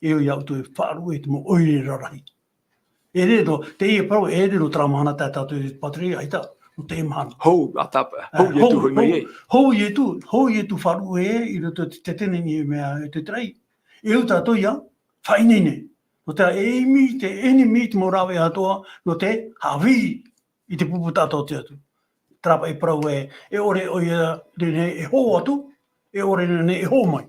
e ʻo ia ʻoutou e faʻaruʻe i te mau ʻoire rarahi. E ʻere nō, teie parau, e ʻere nō terā mahana tā tātou i te pātireia, ʻaita, nō teie mahana. Hou, ā, tā, e, hou Ietu, hou, hoʻi mai hou, ai. Hou Ietu, hou Ietu faʻaruʻe i roto i te, te tetenei mea, e te terai. E ʻo tātou ïa, faʻaineine. Nō te, e ʻimi te ennemi, te mau rāveʻa atoʻa, nō te haʻavī i te pupu taʻata o te Atua. Terā paʻi parau ē, e ʻore ʻoia, teie e hō atu, e ʻore teie e hō mai.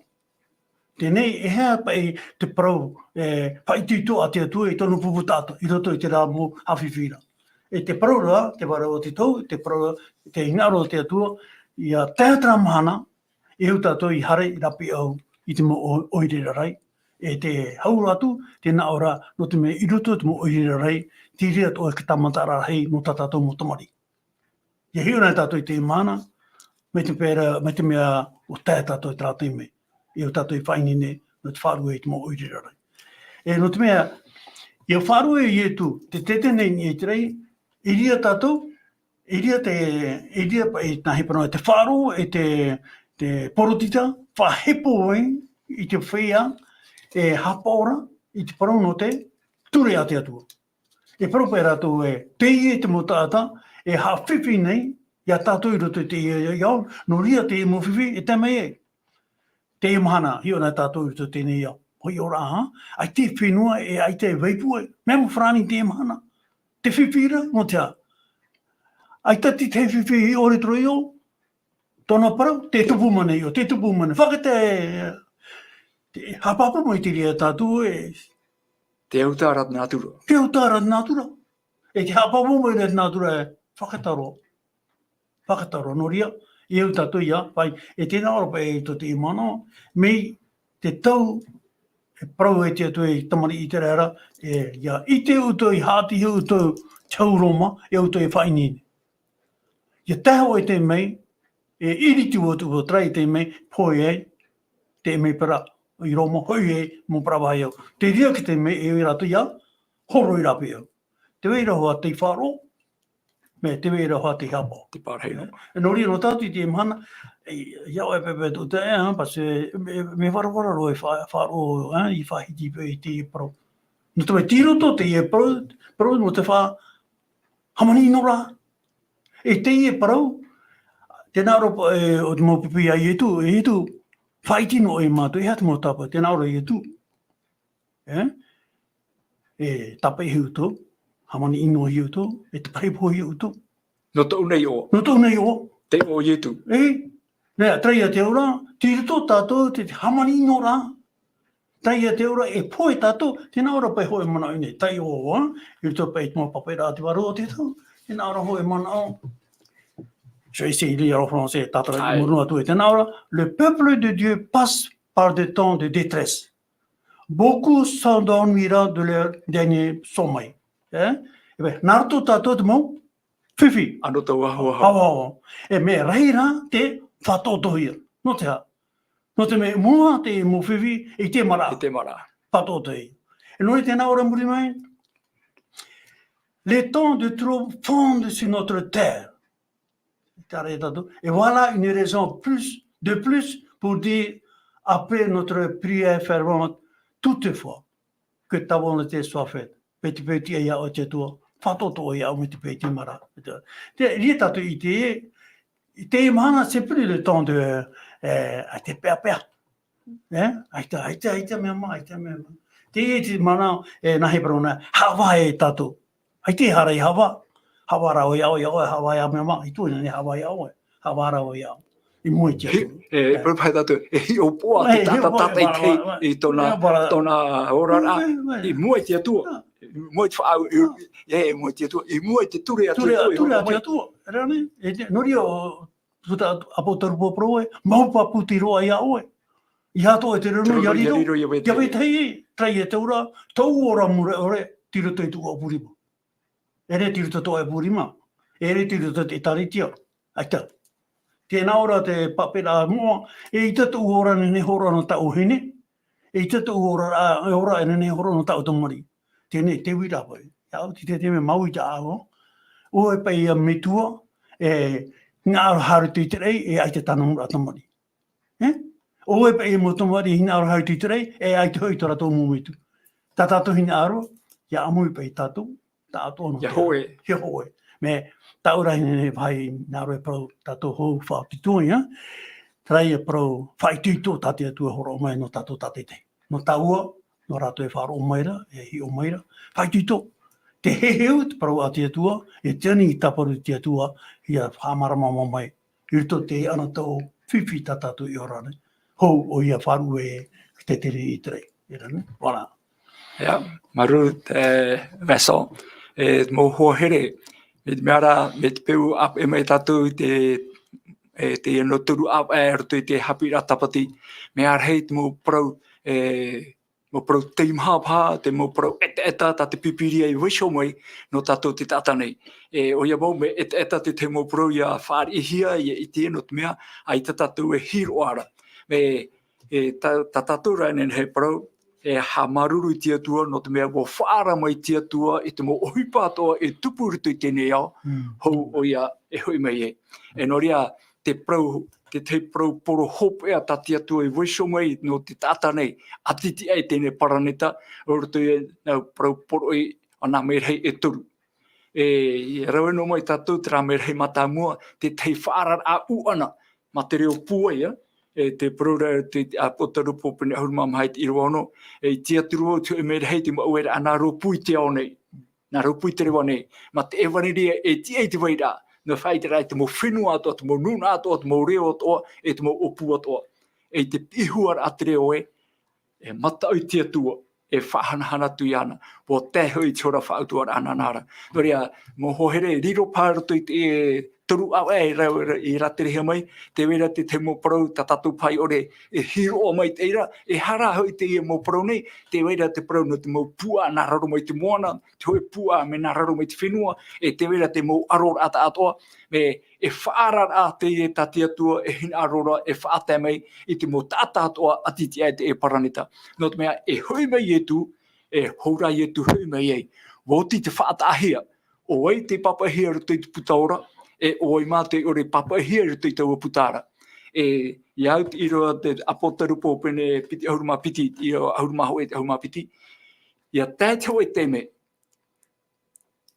Teie, e aha paʻi te parau, e, faʻaitoito a te Atua i tōna pupu taʻata, i roto i terā mau haʻafifi ra. E te parau ra, te vārua o te tohu, te parau, te hinaʻaro o te Atua, ʻia tae terā mahana, e ʻo tātou i haere i rāpae au i te mau ʻo-, ʻoire rarahi. E tē hau atu, tē nā ʻō ra, nō te mea i roto i te mau ʻoire rarahi, te reira atoʻa te tāmata rarahi nō tā tātou mau tamariʻi. ʻIa hiʻo na tātou i teie mahana, mai te mea, mai te mea ʻua tae tātou i terā taime. E ʻo tātou e faʻaineine, nō te faʻaruʻe i te mau ʻoire rarahi. E nō te mea, ʻia faʻaruʻe Ietu, te tetenei i te terai, i reira tātou, i reira te, i reira paʻi nā hepetoma, te faʻaroʻo, e te, te poritita, faʻahepo ai i te feiā, e haʻapaʻo ra i te parau nō te ture a te Atua. E parau paʻi rātou ē, teie te mau taʻata, e haʻafifi nei, ia tātou i roto i te ia, ia, ia, nō reira teie mau fifi, e tae mai ai. Teie mahana, hiʻo na tātou i roto i teie nei ia, hoʻi ora, ha? ʻAita e fenua, e ʻaita e vaipuʻe, mea mau farāni teie mahana. Te fifi ra, nō te aha? ʻAita te, te fifi i ʻore tō rātou, tōna parau, te tupu mai nei, ʻo te tupu mai nei. Fakatē, te, haʻapāpū mai te reira tātou e. Te autaʻa ra te nātura. Te autaʻa ra te nātura. E te haʻapāpū mai ra te nātura e fakataro. Fakataro, nō reira, e au tātou ia, paʻi, e tē nā ʻō ra paʻi i tō te manaʻo, mai te tau, e parau e te Atua i te tamariʻi ʻĪteraʻera, e, ʻia ʻite ʻoutou, ʻia haʻati ʻoutou, te hau Roma, e ʻoutou e faʻaineine. ʻIa tae hoʻi teie mai, e iriti atu ʻo terā i teie mai, pohe ai, teie mai parau, i Roma, hoʻi ai, mau parau vāhi au. Te reira ki teie mai, e ʻo rātou ia, horo i rāpae au. Te vai ra hoʻi te faʻaroʻo, mai te vai ra hoʻi te haʻapaʻo. Te pārahi noa. E, nō reira, nō tātou i teie mahana, e, ʻia ʻoe pepe tō te, e, ha, parce que, mea, mea varavara roa e fa-, faʻaroʻo, e, i faʻahiti paʻi i te parau. Nō te mea, tei roto teie parau, parau nō te fa-, hāmani noa ra. E teie parau, tē nā ʻō ra, e, ʻo te mau pipi a Ietu, e Ietu, faʻaʻite noa ʻoe ia mātou, e aha te mau tāpaʻo, tē nā ʻō ra Ietu. E? E tāpaʻo hia ʻoutou, hāmani noa hia ʻoutou, e te pāhono hia ʻoutou. Nō tōʻu nei iʻoa. Nō tōʻu nei iʻoa. Te iʻoa o Ietu. E, nē, terā ia te auraʻa, tei roto tātou te, te hāmani noa ra. Terā ia te auraʻa, e pohe tātou, tē nā ʻō ra paʻi hoʻi e manaʻo nei, terā iʻoa, i roto paʻi i te mau pāpaʻiraʻa a te vārua o te tohu, tē nā ʻō ra hoʻi e manaʻo. Je vais essayer de lire en français, tātara i te mōrū atu e, tē nā ʻō ra, le peuple de Dieu passe par des temps de détresse. Beaucoup s'endormira de leur dernier sommeil. E? E, nā roto tātou te mau fifi. Anotau ahoaho. Ahoaho. E mea rahi rā te faʻatoʻotoʻohia. Nō te aha? Nō te mea, mua te mau fifi i te maraʻa. I te maraʻa. Pātoʻo te. E nō reira tēnā ʻō ra muri mai. Le temps de trop fondre sur notre terre. Tārā e tātou. Et voilà une raison plus, de plus pour dire après notre prière fervente, toutefois, que ta volonté soit faite. Pēti pēti ai au te Atua, faʻatoʻotoʻo ai au me te pēti mara. Te, ria tātou i te, i te mahana, c'est plus le temps de, eh, ai te pea pea. Eh? Ai te, ai te, ai te mea mā, ai te mea mā. Te, te mana, e, nā he parau nā, hava e tātou. Ai te hara i hava, hava rau i au, i au, hava i au mea mā, i tū nei hava i au, hava rau i au. I mua i te Hi-, Atua. E, Eh. Pau paha tātou, e hiʻopoʻa te Eh, taʻata hiʻopoʻa, tātaʻi vara, tei vara, vara. I tōna, Eh, vara. Tōna oraraʻa, Vai, vai. I mua i te Atua. Ah. I mua i te faʻau, i, Ah. e, i mua i te Atua, i mua i te ture a te Ture, Atua, i ture a roto te mai. Atua. Rā nei, e te, nō reira, o, puta, ʻāpōsetolo Paulo e, mau pāpū tei roaʻa iā ʻoe. ʻEiaha atoʻa te riro, Te riro, ia riro, ia riro, ia vetahi. Ia vetahi, tae i te ora, tōʻu ora mure ʻore, tei roto i tōʻu ʻāpurima. E rē, tei roto tōʻu ʻāpurima. E rē, tei roto te ʻĒtārētia. ʻAita. Tēnā ora te pape rā moʻa, eʻita tōʻu ora e nehenehe e hōroʻa nō tāʻu vahine. Eʻita tōʻu ora, a, ora e nehenehe e hōroʻa nō tāʻu tamariʻi. Teie, te uiraʻa paʻi. Ia au, te, te, te mea mau i te ao. ʻOe paʻi ia metua, e, hinaʻaro haere i te raʻi, e ʻaita tāna maraʻa tamariʻi. E? ʻOe paʻi ia mau tamariʻi hinaʻaro haere i te raʻi, e ʻaita hoʻi tō rātou mau metua. Tā tātou hinaʻaro, ia ʻāmui paʻi tātou, taʻatoʻa nō Ia te hōʻē. Ia hōʻē. Mea, tāʻu rā e nehenehe e vāhi hinaʻaro e parau tātou hou faʻaitoito, ia. Terā ia parau faʻaitoito tā te Atua e hōroʻa mai nō tātou tātaʻitahi. Nō tāua, nō rātou e faʻaroʻo mai ra, e hiʻo mai ra. Faʻaitoito. Te heheu te parau a te Atua, e tiani i tāparu te Atua, ia haʻamārama mai. I roto i te anotau fifi tā tātou i ora nei. Hou, ʻoia faʻaruʻe ki te tere i te raʻi. E rā nei, voilà. Ia, māuruuru, e, Vincent. E, mau hoa here, mai te mea ra, mai te peu ʻāpeʻe mai tātou i te, e, teie nō toru ʻāvaʻe i roto i te haʻapiʻiraʻa tāpati. Mea rahi te mau parau, e, mau parau teimaha paha, te mau parau ʻetaʻeta tā te Pīpīria i vaiiho mai nō tātou te taʻata nei. E, ʻoia mau mea ʻetaʻeta te tahi mau parau ia fāriʻihia, ia ʻite nō te mea, ʻaita tātou e hiroʻa ra. E, e, tā, tā tātou rā e nehenehe e parau, e haʻamāuruuru i te Atua, nō te mea ʻua faʻaara mai te Atua i te mau ʻohipa atoʻa e tupu i roto i teie ao, Mm. hou ʻoia e hoʻi mai ai. E nō reira, te parau, te tahi parau poro hopeʻa tā te Atua i vaiiho mai nō te taʻata nei, ʻati tiʻa i teie paraneta, i roto i nā parau poroʻi ʻana merahi e toru. E, e rave noa mai tātou terā merahi mātāmua, te tahi faʻaararaʻa ʻuʻana, mā te reo pūai, e, te parau ra, te, te ʻĀpōsetolo Paulo pene ʻahuru mā maha i te ʻīrava ono, e, i tiʻaturi vau i te hōʻē merahi te mau ueraʻa nā rōpū i te ao nei, nā rōpū i te reva nei, mā te ʻevaneria e tiʻa i te vairaʻa, nō faʻaʻiteraʻa i te mau fenua atoʻa, te mau nūnaʻa atoʻa, te mau reo atoʻa, e te mau ʻōpū atoʻa. E i te piʻihua ra te reo ē, e mataʻu i te Atua, e faʻahanahana atu iāna, ʻua tae hoʻi i te hora faʻautuʻaraʻa nāna ra. Nō reira, mau hoa here, riro paha roto i te, e, toru ʻāvaʻe i rā-, i rāterehia mai, tē vai ra te tahi mau parau, tā tātou paʻi ʻore, e hiroʻa mai te reira, e aha rā hoʻi teie mau parau nei, tē vai ra te parau nō te mau puaʻa nā raro mai te moana, te hōʻē puaʻa mai nā raro mai te fenua, e tē vai ra te mau ʻaroraʻa tāʻatoʻa, e, e faʻaararaʻa teie tā te Atua e hinaʻaro ra e faʻatae mai i te mau taʻata atoʻa ʻati tiʻa i teie paraneta. Nō te mea, e hoʻi mai Ietu, e hou rā Ietu hoʻi mai ai. ʻUa oti te faʻataʻahia, ʻo vai tei pāpaʻihia i roto i te puta ora, e ʻo vai mā tei ʻore pāpaʻihia i roto i taua puta ra. E, ia au te ʻīrava te ʻĀpōsetolo Paulo pene piti ʻahuru mā piti, ʻīrava ʻahuru mā hōʻē i te ʻahuru mā piti. ʻIa tae te hōʻē taime,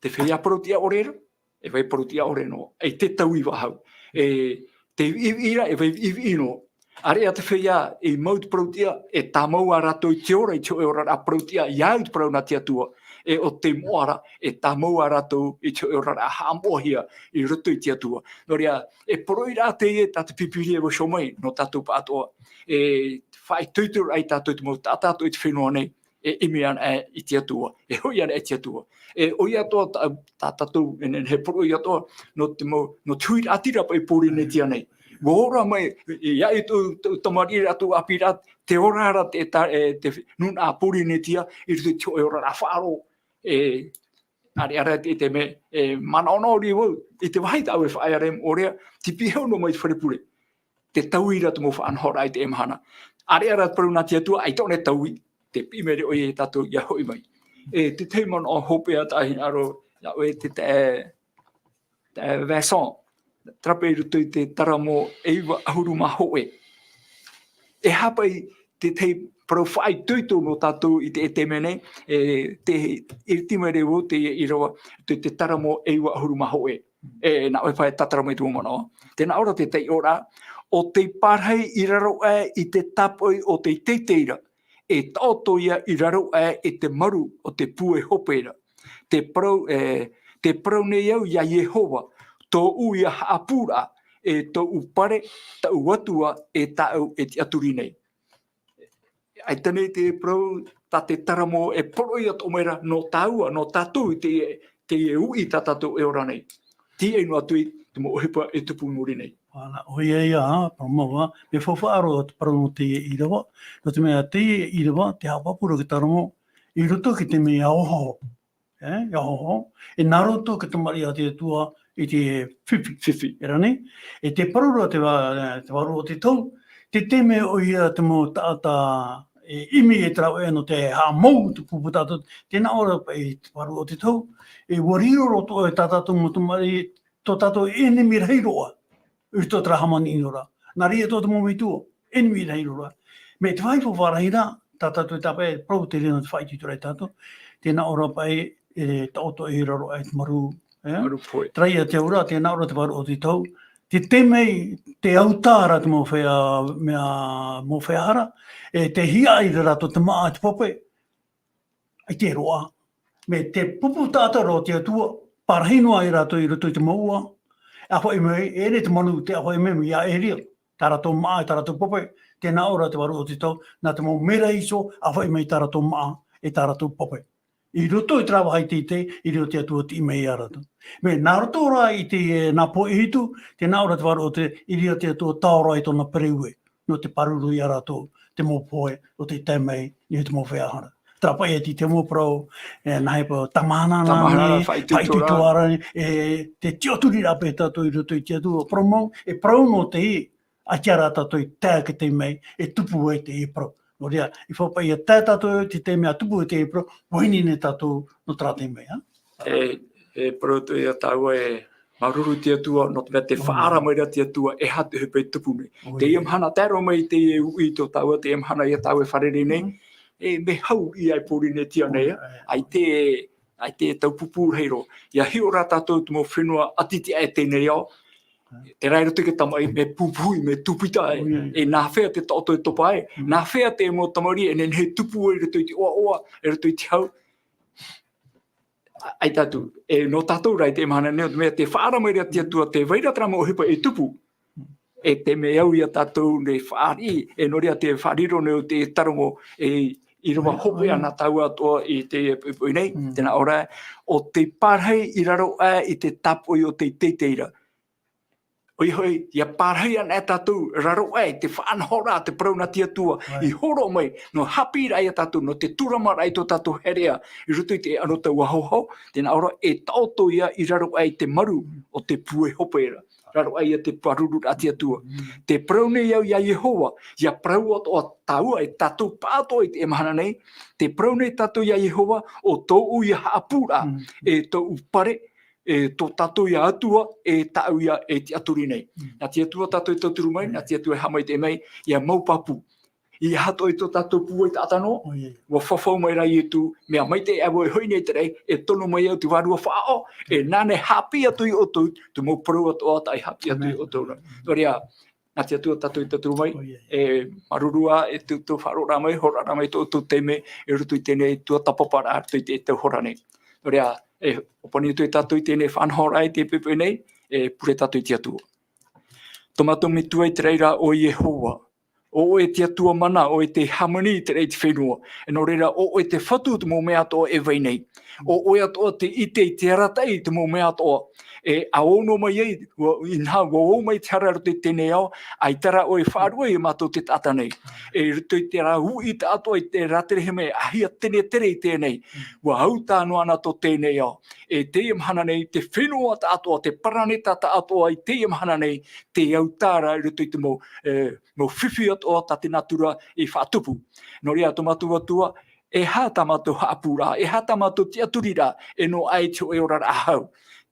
te feiā parau-tiʻa-ʻore ra, e vai parau-tiʻa-ʻore noa, e te tauiva hau. E te viʻiviʻi ra, e vai viʻiviʻi noa. ʻAreʻa te feiā i mau te parau-tiʻa, e tāmau ā rātou i te ora, i te hōʻē oraraʻa parau-tiʻa, ia au te parau nā te Atua. E ʻo te moʻa ra, e tāmau ā rātou i te hōʻē oraraʻa haʻamoʻahia i roto i te Atua. Nō reira, e poroʻi rā teie tā te Pīpīria e vaiiho mai, nō tātou pāʻatoʻa. E faʻaitoitoraʻa ia tātou i te mau taʻata atoʻa i te fenua nei, e ʻimi ana i te Atua, e hoʻi ana i te Atua. E ʻoia atoʻa tā, tā tātou, e nehenehe e poroʻi atoʻa, nō te mau, nō te huiraʻatira paʻi i Pōrīnetia nei. ʻUa ora mai, e, ia i tō, tō, tamariʻi ra, tō ʻāpī ra, tē ora ra te, tā, e, te nūnaʻa Pōrīnetia, i roto i te hōʻē oraraʻa faʻaroʻo, e, ʻareʻa rā te, te mea, e, manaʻonaʻo riʻi vau, i te vāhi tāʻu e faʻaea ra i Moʻorea, tei pihaʻi noa mai te fare pure. te taui ra te mau faʻanahoraʻa i teie mahana. ʻĀreʻa rā te parau nā te Atua, ʻaita ʻōna e taui, te piʻi maira ʻoia iā tātou ʻia hoʻi mai. E, te tahi manaʻo hopeʻa tāʻu e hinaʻaro, iā ʻoe te taeaʻe, taeaʻe Vincent, terā paʻi i roto i te Taramo e iva ʻahuru mā hōʻē. E aha paʻi te tahi parau faʻaitoito nō tātou i te, e te mea nei, e, te, ʻiriti mai ra vau teie ʻīrava, te, te Taramo e iva ʻahuru mā hōʻē. E, nā ʻoe e faʻatātara mai te mau manaʻo. Tē nā ʻō ra te taiʻoraʻa, ʻo tei pārahi i raro aʻe i te tāpoʻi o tei teitei ra, e taʻoto ïa i raro aʻe i te maru o te pūai hope ra. Te parau, e, te parau nei au iā Iehova, tōʻu ïa haʻapūraʻa, e tōʻu pare, taʻu Atua, e tāʻu e tiʻaturi nei. ʻAita nei te parau, tā te Taramo e poroʻi atoʻa mai ra, nō tāua, nō tātou i te, te uʻi tā tātou e ora nei. Tīaʻi noa atu i te mau ʻohipa e tupu i muri nei. Ana, ʻoia ïa, parau mau, ā, mea faufaʻa roa te parau nō teie ʻīrava, nō te mea teie ʻīrava, te haʻapāpū ra te Taramo, i roto ki te mea ʻia oho. E, ʻia oho, e nā roto ki te tamariʻi a te Atua i te fifi. Fifi. E rā nei, e te parau ra te vā-, te vārua o te tau, te taime ʻoia te mau taʻata e ʻimi e te rāveʻa nō te haʻamou te pupu tātou, tē nā ʻō ra paʻi te vārua o te tau, e ʻua riro roa atoʻa e tā tātou mau tamariʻi, tō tātou ʻenemi rahi roa, i roto i terā hāmani ʻino ra. Nā reira atoʻa te mau metua, ʻenemi rahi roa. Mea te vāhi faufaʻa rahi ra, tā tātou e tāpaʻo, parau te reira nō te faʻaitoitoraʻa ia tātou, tē nā ʻō ra paʻi, e taʻoto i raro aʻe te maru, e? Maru pohe. Terā ïa te auraʻa, tē nā ʻō ra te vārua o te tau, te taime te autā ra te mau feiā, mea, mau feiā hara, e te hiaʻai ra rātou te māʻa, te pape, ʻaita e roaʻa. Mea te pupu taʻata ra o te Atua, pārahi noa ai rātou i roto i te mouʻa, e ʻāfaʻi mai, e ʻere te manu, tē ʻāfaʻi mai, mea ʻia ʻēria, tā rātou māʻa, e tā rātou pape, tē nā ʻō ra te vārua o te tau, nā te mau merahi iho, ʻāfaʻi mai tā rātou māʻa, e tā rātou pape. I roto i terā vāhi teitei, i reira te Atua e tiʻi mai iā rātou. Mea nā roto rā i te, e, nā pohe hitu, tē nā ʻō ra te vārua o te, i reira te Atua e taoraʻi tōna pereue, nō te pāruru iā rātou, te mau pohe, nō te tae mai, i te mau feiā hara. Terā paʻi e te, te mau parau, e, nā hea paʻi, tamahana, tamahana, nā, faʻaitoito, faʻaitoito ra. Ra, e, te tiʻaturi ra paʻi tātou i roto i te Atua, parau mau, e parau nō te, ʻaita rā tātou e tae ki te mea, e tupu ai te parau. Nō reira, i faʻapaʻi ʻia tae tātou i te mea tupu ai te parau, ʻua ʻimi nei tātou nō terā taime, ā? E, e parau atoʻa iā tāua e māuruuru te Atua, nō te mea tē faʻaara mai ra te Atua, e aha te ʻohipa e tupu nei. ʻOia. Teie mahana tae roa mai teie uʻi tō tāua, teie mahana ïa tāua e fārerei nei, mm, e mea hau ïa i Pōrīnetia nei, ā? ʻOia. ʻAita e ʻAita e taupupū rahi roa. ʻIa hiʻo rā tātou te mau fenua ʻātiʻa i teie nei ao. Terā i roto i te tamaʻi, mea pupuhi, mea tūpita ai. ʻOia. E nā hea te taʻoto e topa ai. Mm. Nā hea te mau tamariʻi e nehenehe e tupu ai i roto i te ʻoaʻoa, i roto i te hau. ʻAita atu, e nō tātou rā i teie mahana nei, nō te mea tē faʻaara mai ra te Atua, tē vai ra terā mau ʻohipa e tupu. E te mea au iā tātou nei fāriʻi, e nō reira tē fārerei nei te Taramo, e ʻīrava hopeʻa nā tāua atoʻa i teie poʻipoʻi nei, mm, tē nā ʻō ra, ʻo tei pārahi i raro aʻe i te tāpoʻi o tei teitei ra. ʻOia hoʻi, ʻia pārahi anaʻe tātou, raro aʻe i te faʻanahoraʻa, te parau nā te Atua, ʻoia, i hōroʻa mai, nō haʻapiʻiraʻa iā tātou, nō te tūramaraʻa i tō tātou here ʻā, i roto i te anotau ʻāhauhau, tē nā ʻō ra, e taʻoto ïa i raro aʻe i te maru o te pūai hope ra. Raro aʻe ïa te pāruru a te Atua. Mm. Tē parau nei au iā Iehova, ʻia parau atoʻa tāua e tātou pāʻatoʻa i teie mahana nei, tē parau nei tātou iā Iehova, ʻo tōʻu ïa haʻapūraʻa, mm, e tōʻu pare, e tō tātou ïa Atua, e tāʻu ïa e tiʻaturi nei. Mm. Nā te Atua tātou e tauturu mai, mm, nā te Atua e haʻamaitaʻi mai, ʻia mau pāpū. ʻIa aha atoʻa tō tātou pūai taʻata noa, ʻoia, ʻua fafau mai ra Ietu, mea maitaʻi ʻāvaʻe hoʻi nei te raʻi, e tono mai au te Vārua Faʻaʻo, e nāna e haʻapiʻi atu iā ʻoutou, te mau parau atoʻa, ʻaita e haʻapiʻi atu iā ʻoutou ra. Amen. Nō reira, nā te Atua tātou e tauturu mai, ʻoia, e māuruuru ā, e tō, tō faʻaroʻo mai, hōroʻa mai tō, tō taime, i roto i teie tuatāpaparaʻa, i roto i te tau hora nei. Nō reira, e ʻōpani atu tātou i teie faʻanahoraʻa i te poʻipoʻi nei, e pure tātou i te Atua. Tō mātou Metua i te raʻi ra ʻo Iehova, ʻo ʻoe te Atua mana, ʻo ʻoe te hāmani i te raʻi i te fenua. E nō reira, ʻo ʻoe te Fatu i te mau mea atoʻa e vai nei. ʻO ʻoe atoʻa te ʻite i te arataʻi i te mau mea atoʻa. e ʻaʻono mai ai, ua, inaha, ua ō mai te hara i roto i teie nei ao, ʻaita rā ʻoe e faʻaruʻe iā mātou te taʻata nei. E i roto i terā uʻi taʻatoʻa i te rātere hime, ʻāhia tenetere i teie nei. Ua autā noa ana tō teie nei ao. E teie mahana nei, te fenua taʻatoʻa, te paraneta taʻatoʻa i teie mahana nei, tē autā ra i roto i te mau, e, mau fifi atoʻa tā te natura i faʻatupu. Nō reira, tō mātou Atua, e aha tā mātou haʻapūraʻa, e aha tā mātou tiʻaturiraʻa, e nō ʻae i te hōʻē oraraʻa hau.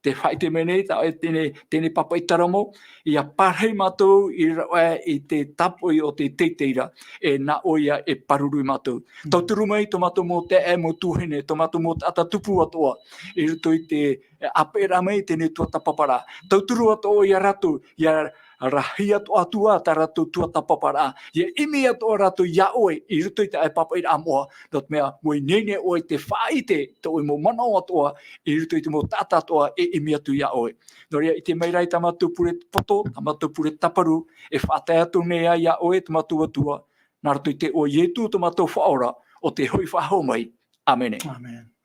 Tē faʻaʻite mai nei, tā ʻoe teie, teie papaʻi taramo, ʻia pārahi mātou i roto i te tāpoʻi o te teitei ra, e nā ʻoe ïa e pāruru iā mātou. Tauturu mai tō mātou mau taeaʻe, mau tuahine, tō mātou mau taʻata tupu atoʻa, i roto i te, e, ʻāpeʻeraʻa mai i teie tuatāpaparaʻa. Tauturu atoʻa iā rātou, ʻia rahi atoʻa atu ā tā rātou tuatāpaparaʻa. ʻIa ʻimi atoʻa rātou iā ʻoe, i roto i tā ʻoe papaʻiraʻa moʻa, nō te mea, ʻua ineine ʻoe te faʻaʻite, tō ʻoe mau manaʻo atoʻa, i roto i te mau taʻata atoʻa, e ʻimi atu iā ʻoe. Nō reira, ʻite mai rā i tā mātou pure poto, tā mātou pure tāparu, e faʻatae atu nei ā iā ʻoe, tō mātou Atua, nā roto i te iʻoa o Ietu, tō mātou Faʻaora, ʻo tē hoʻi faʻahou mai. ʻĀmene. ʻĀmene.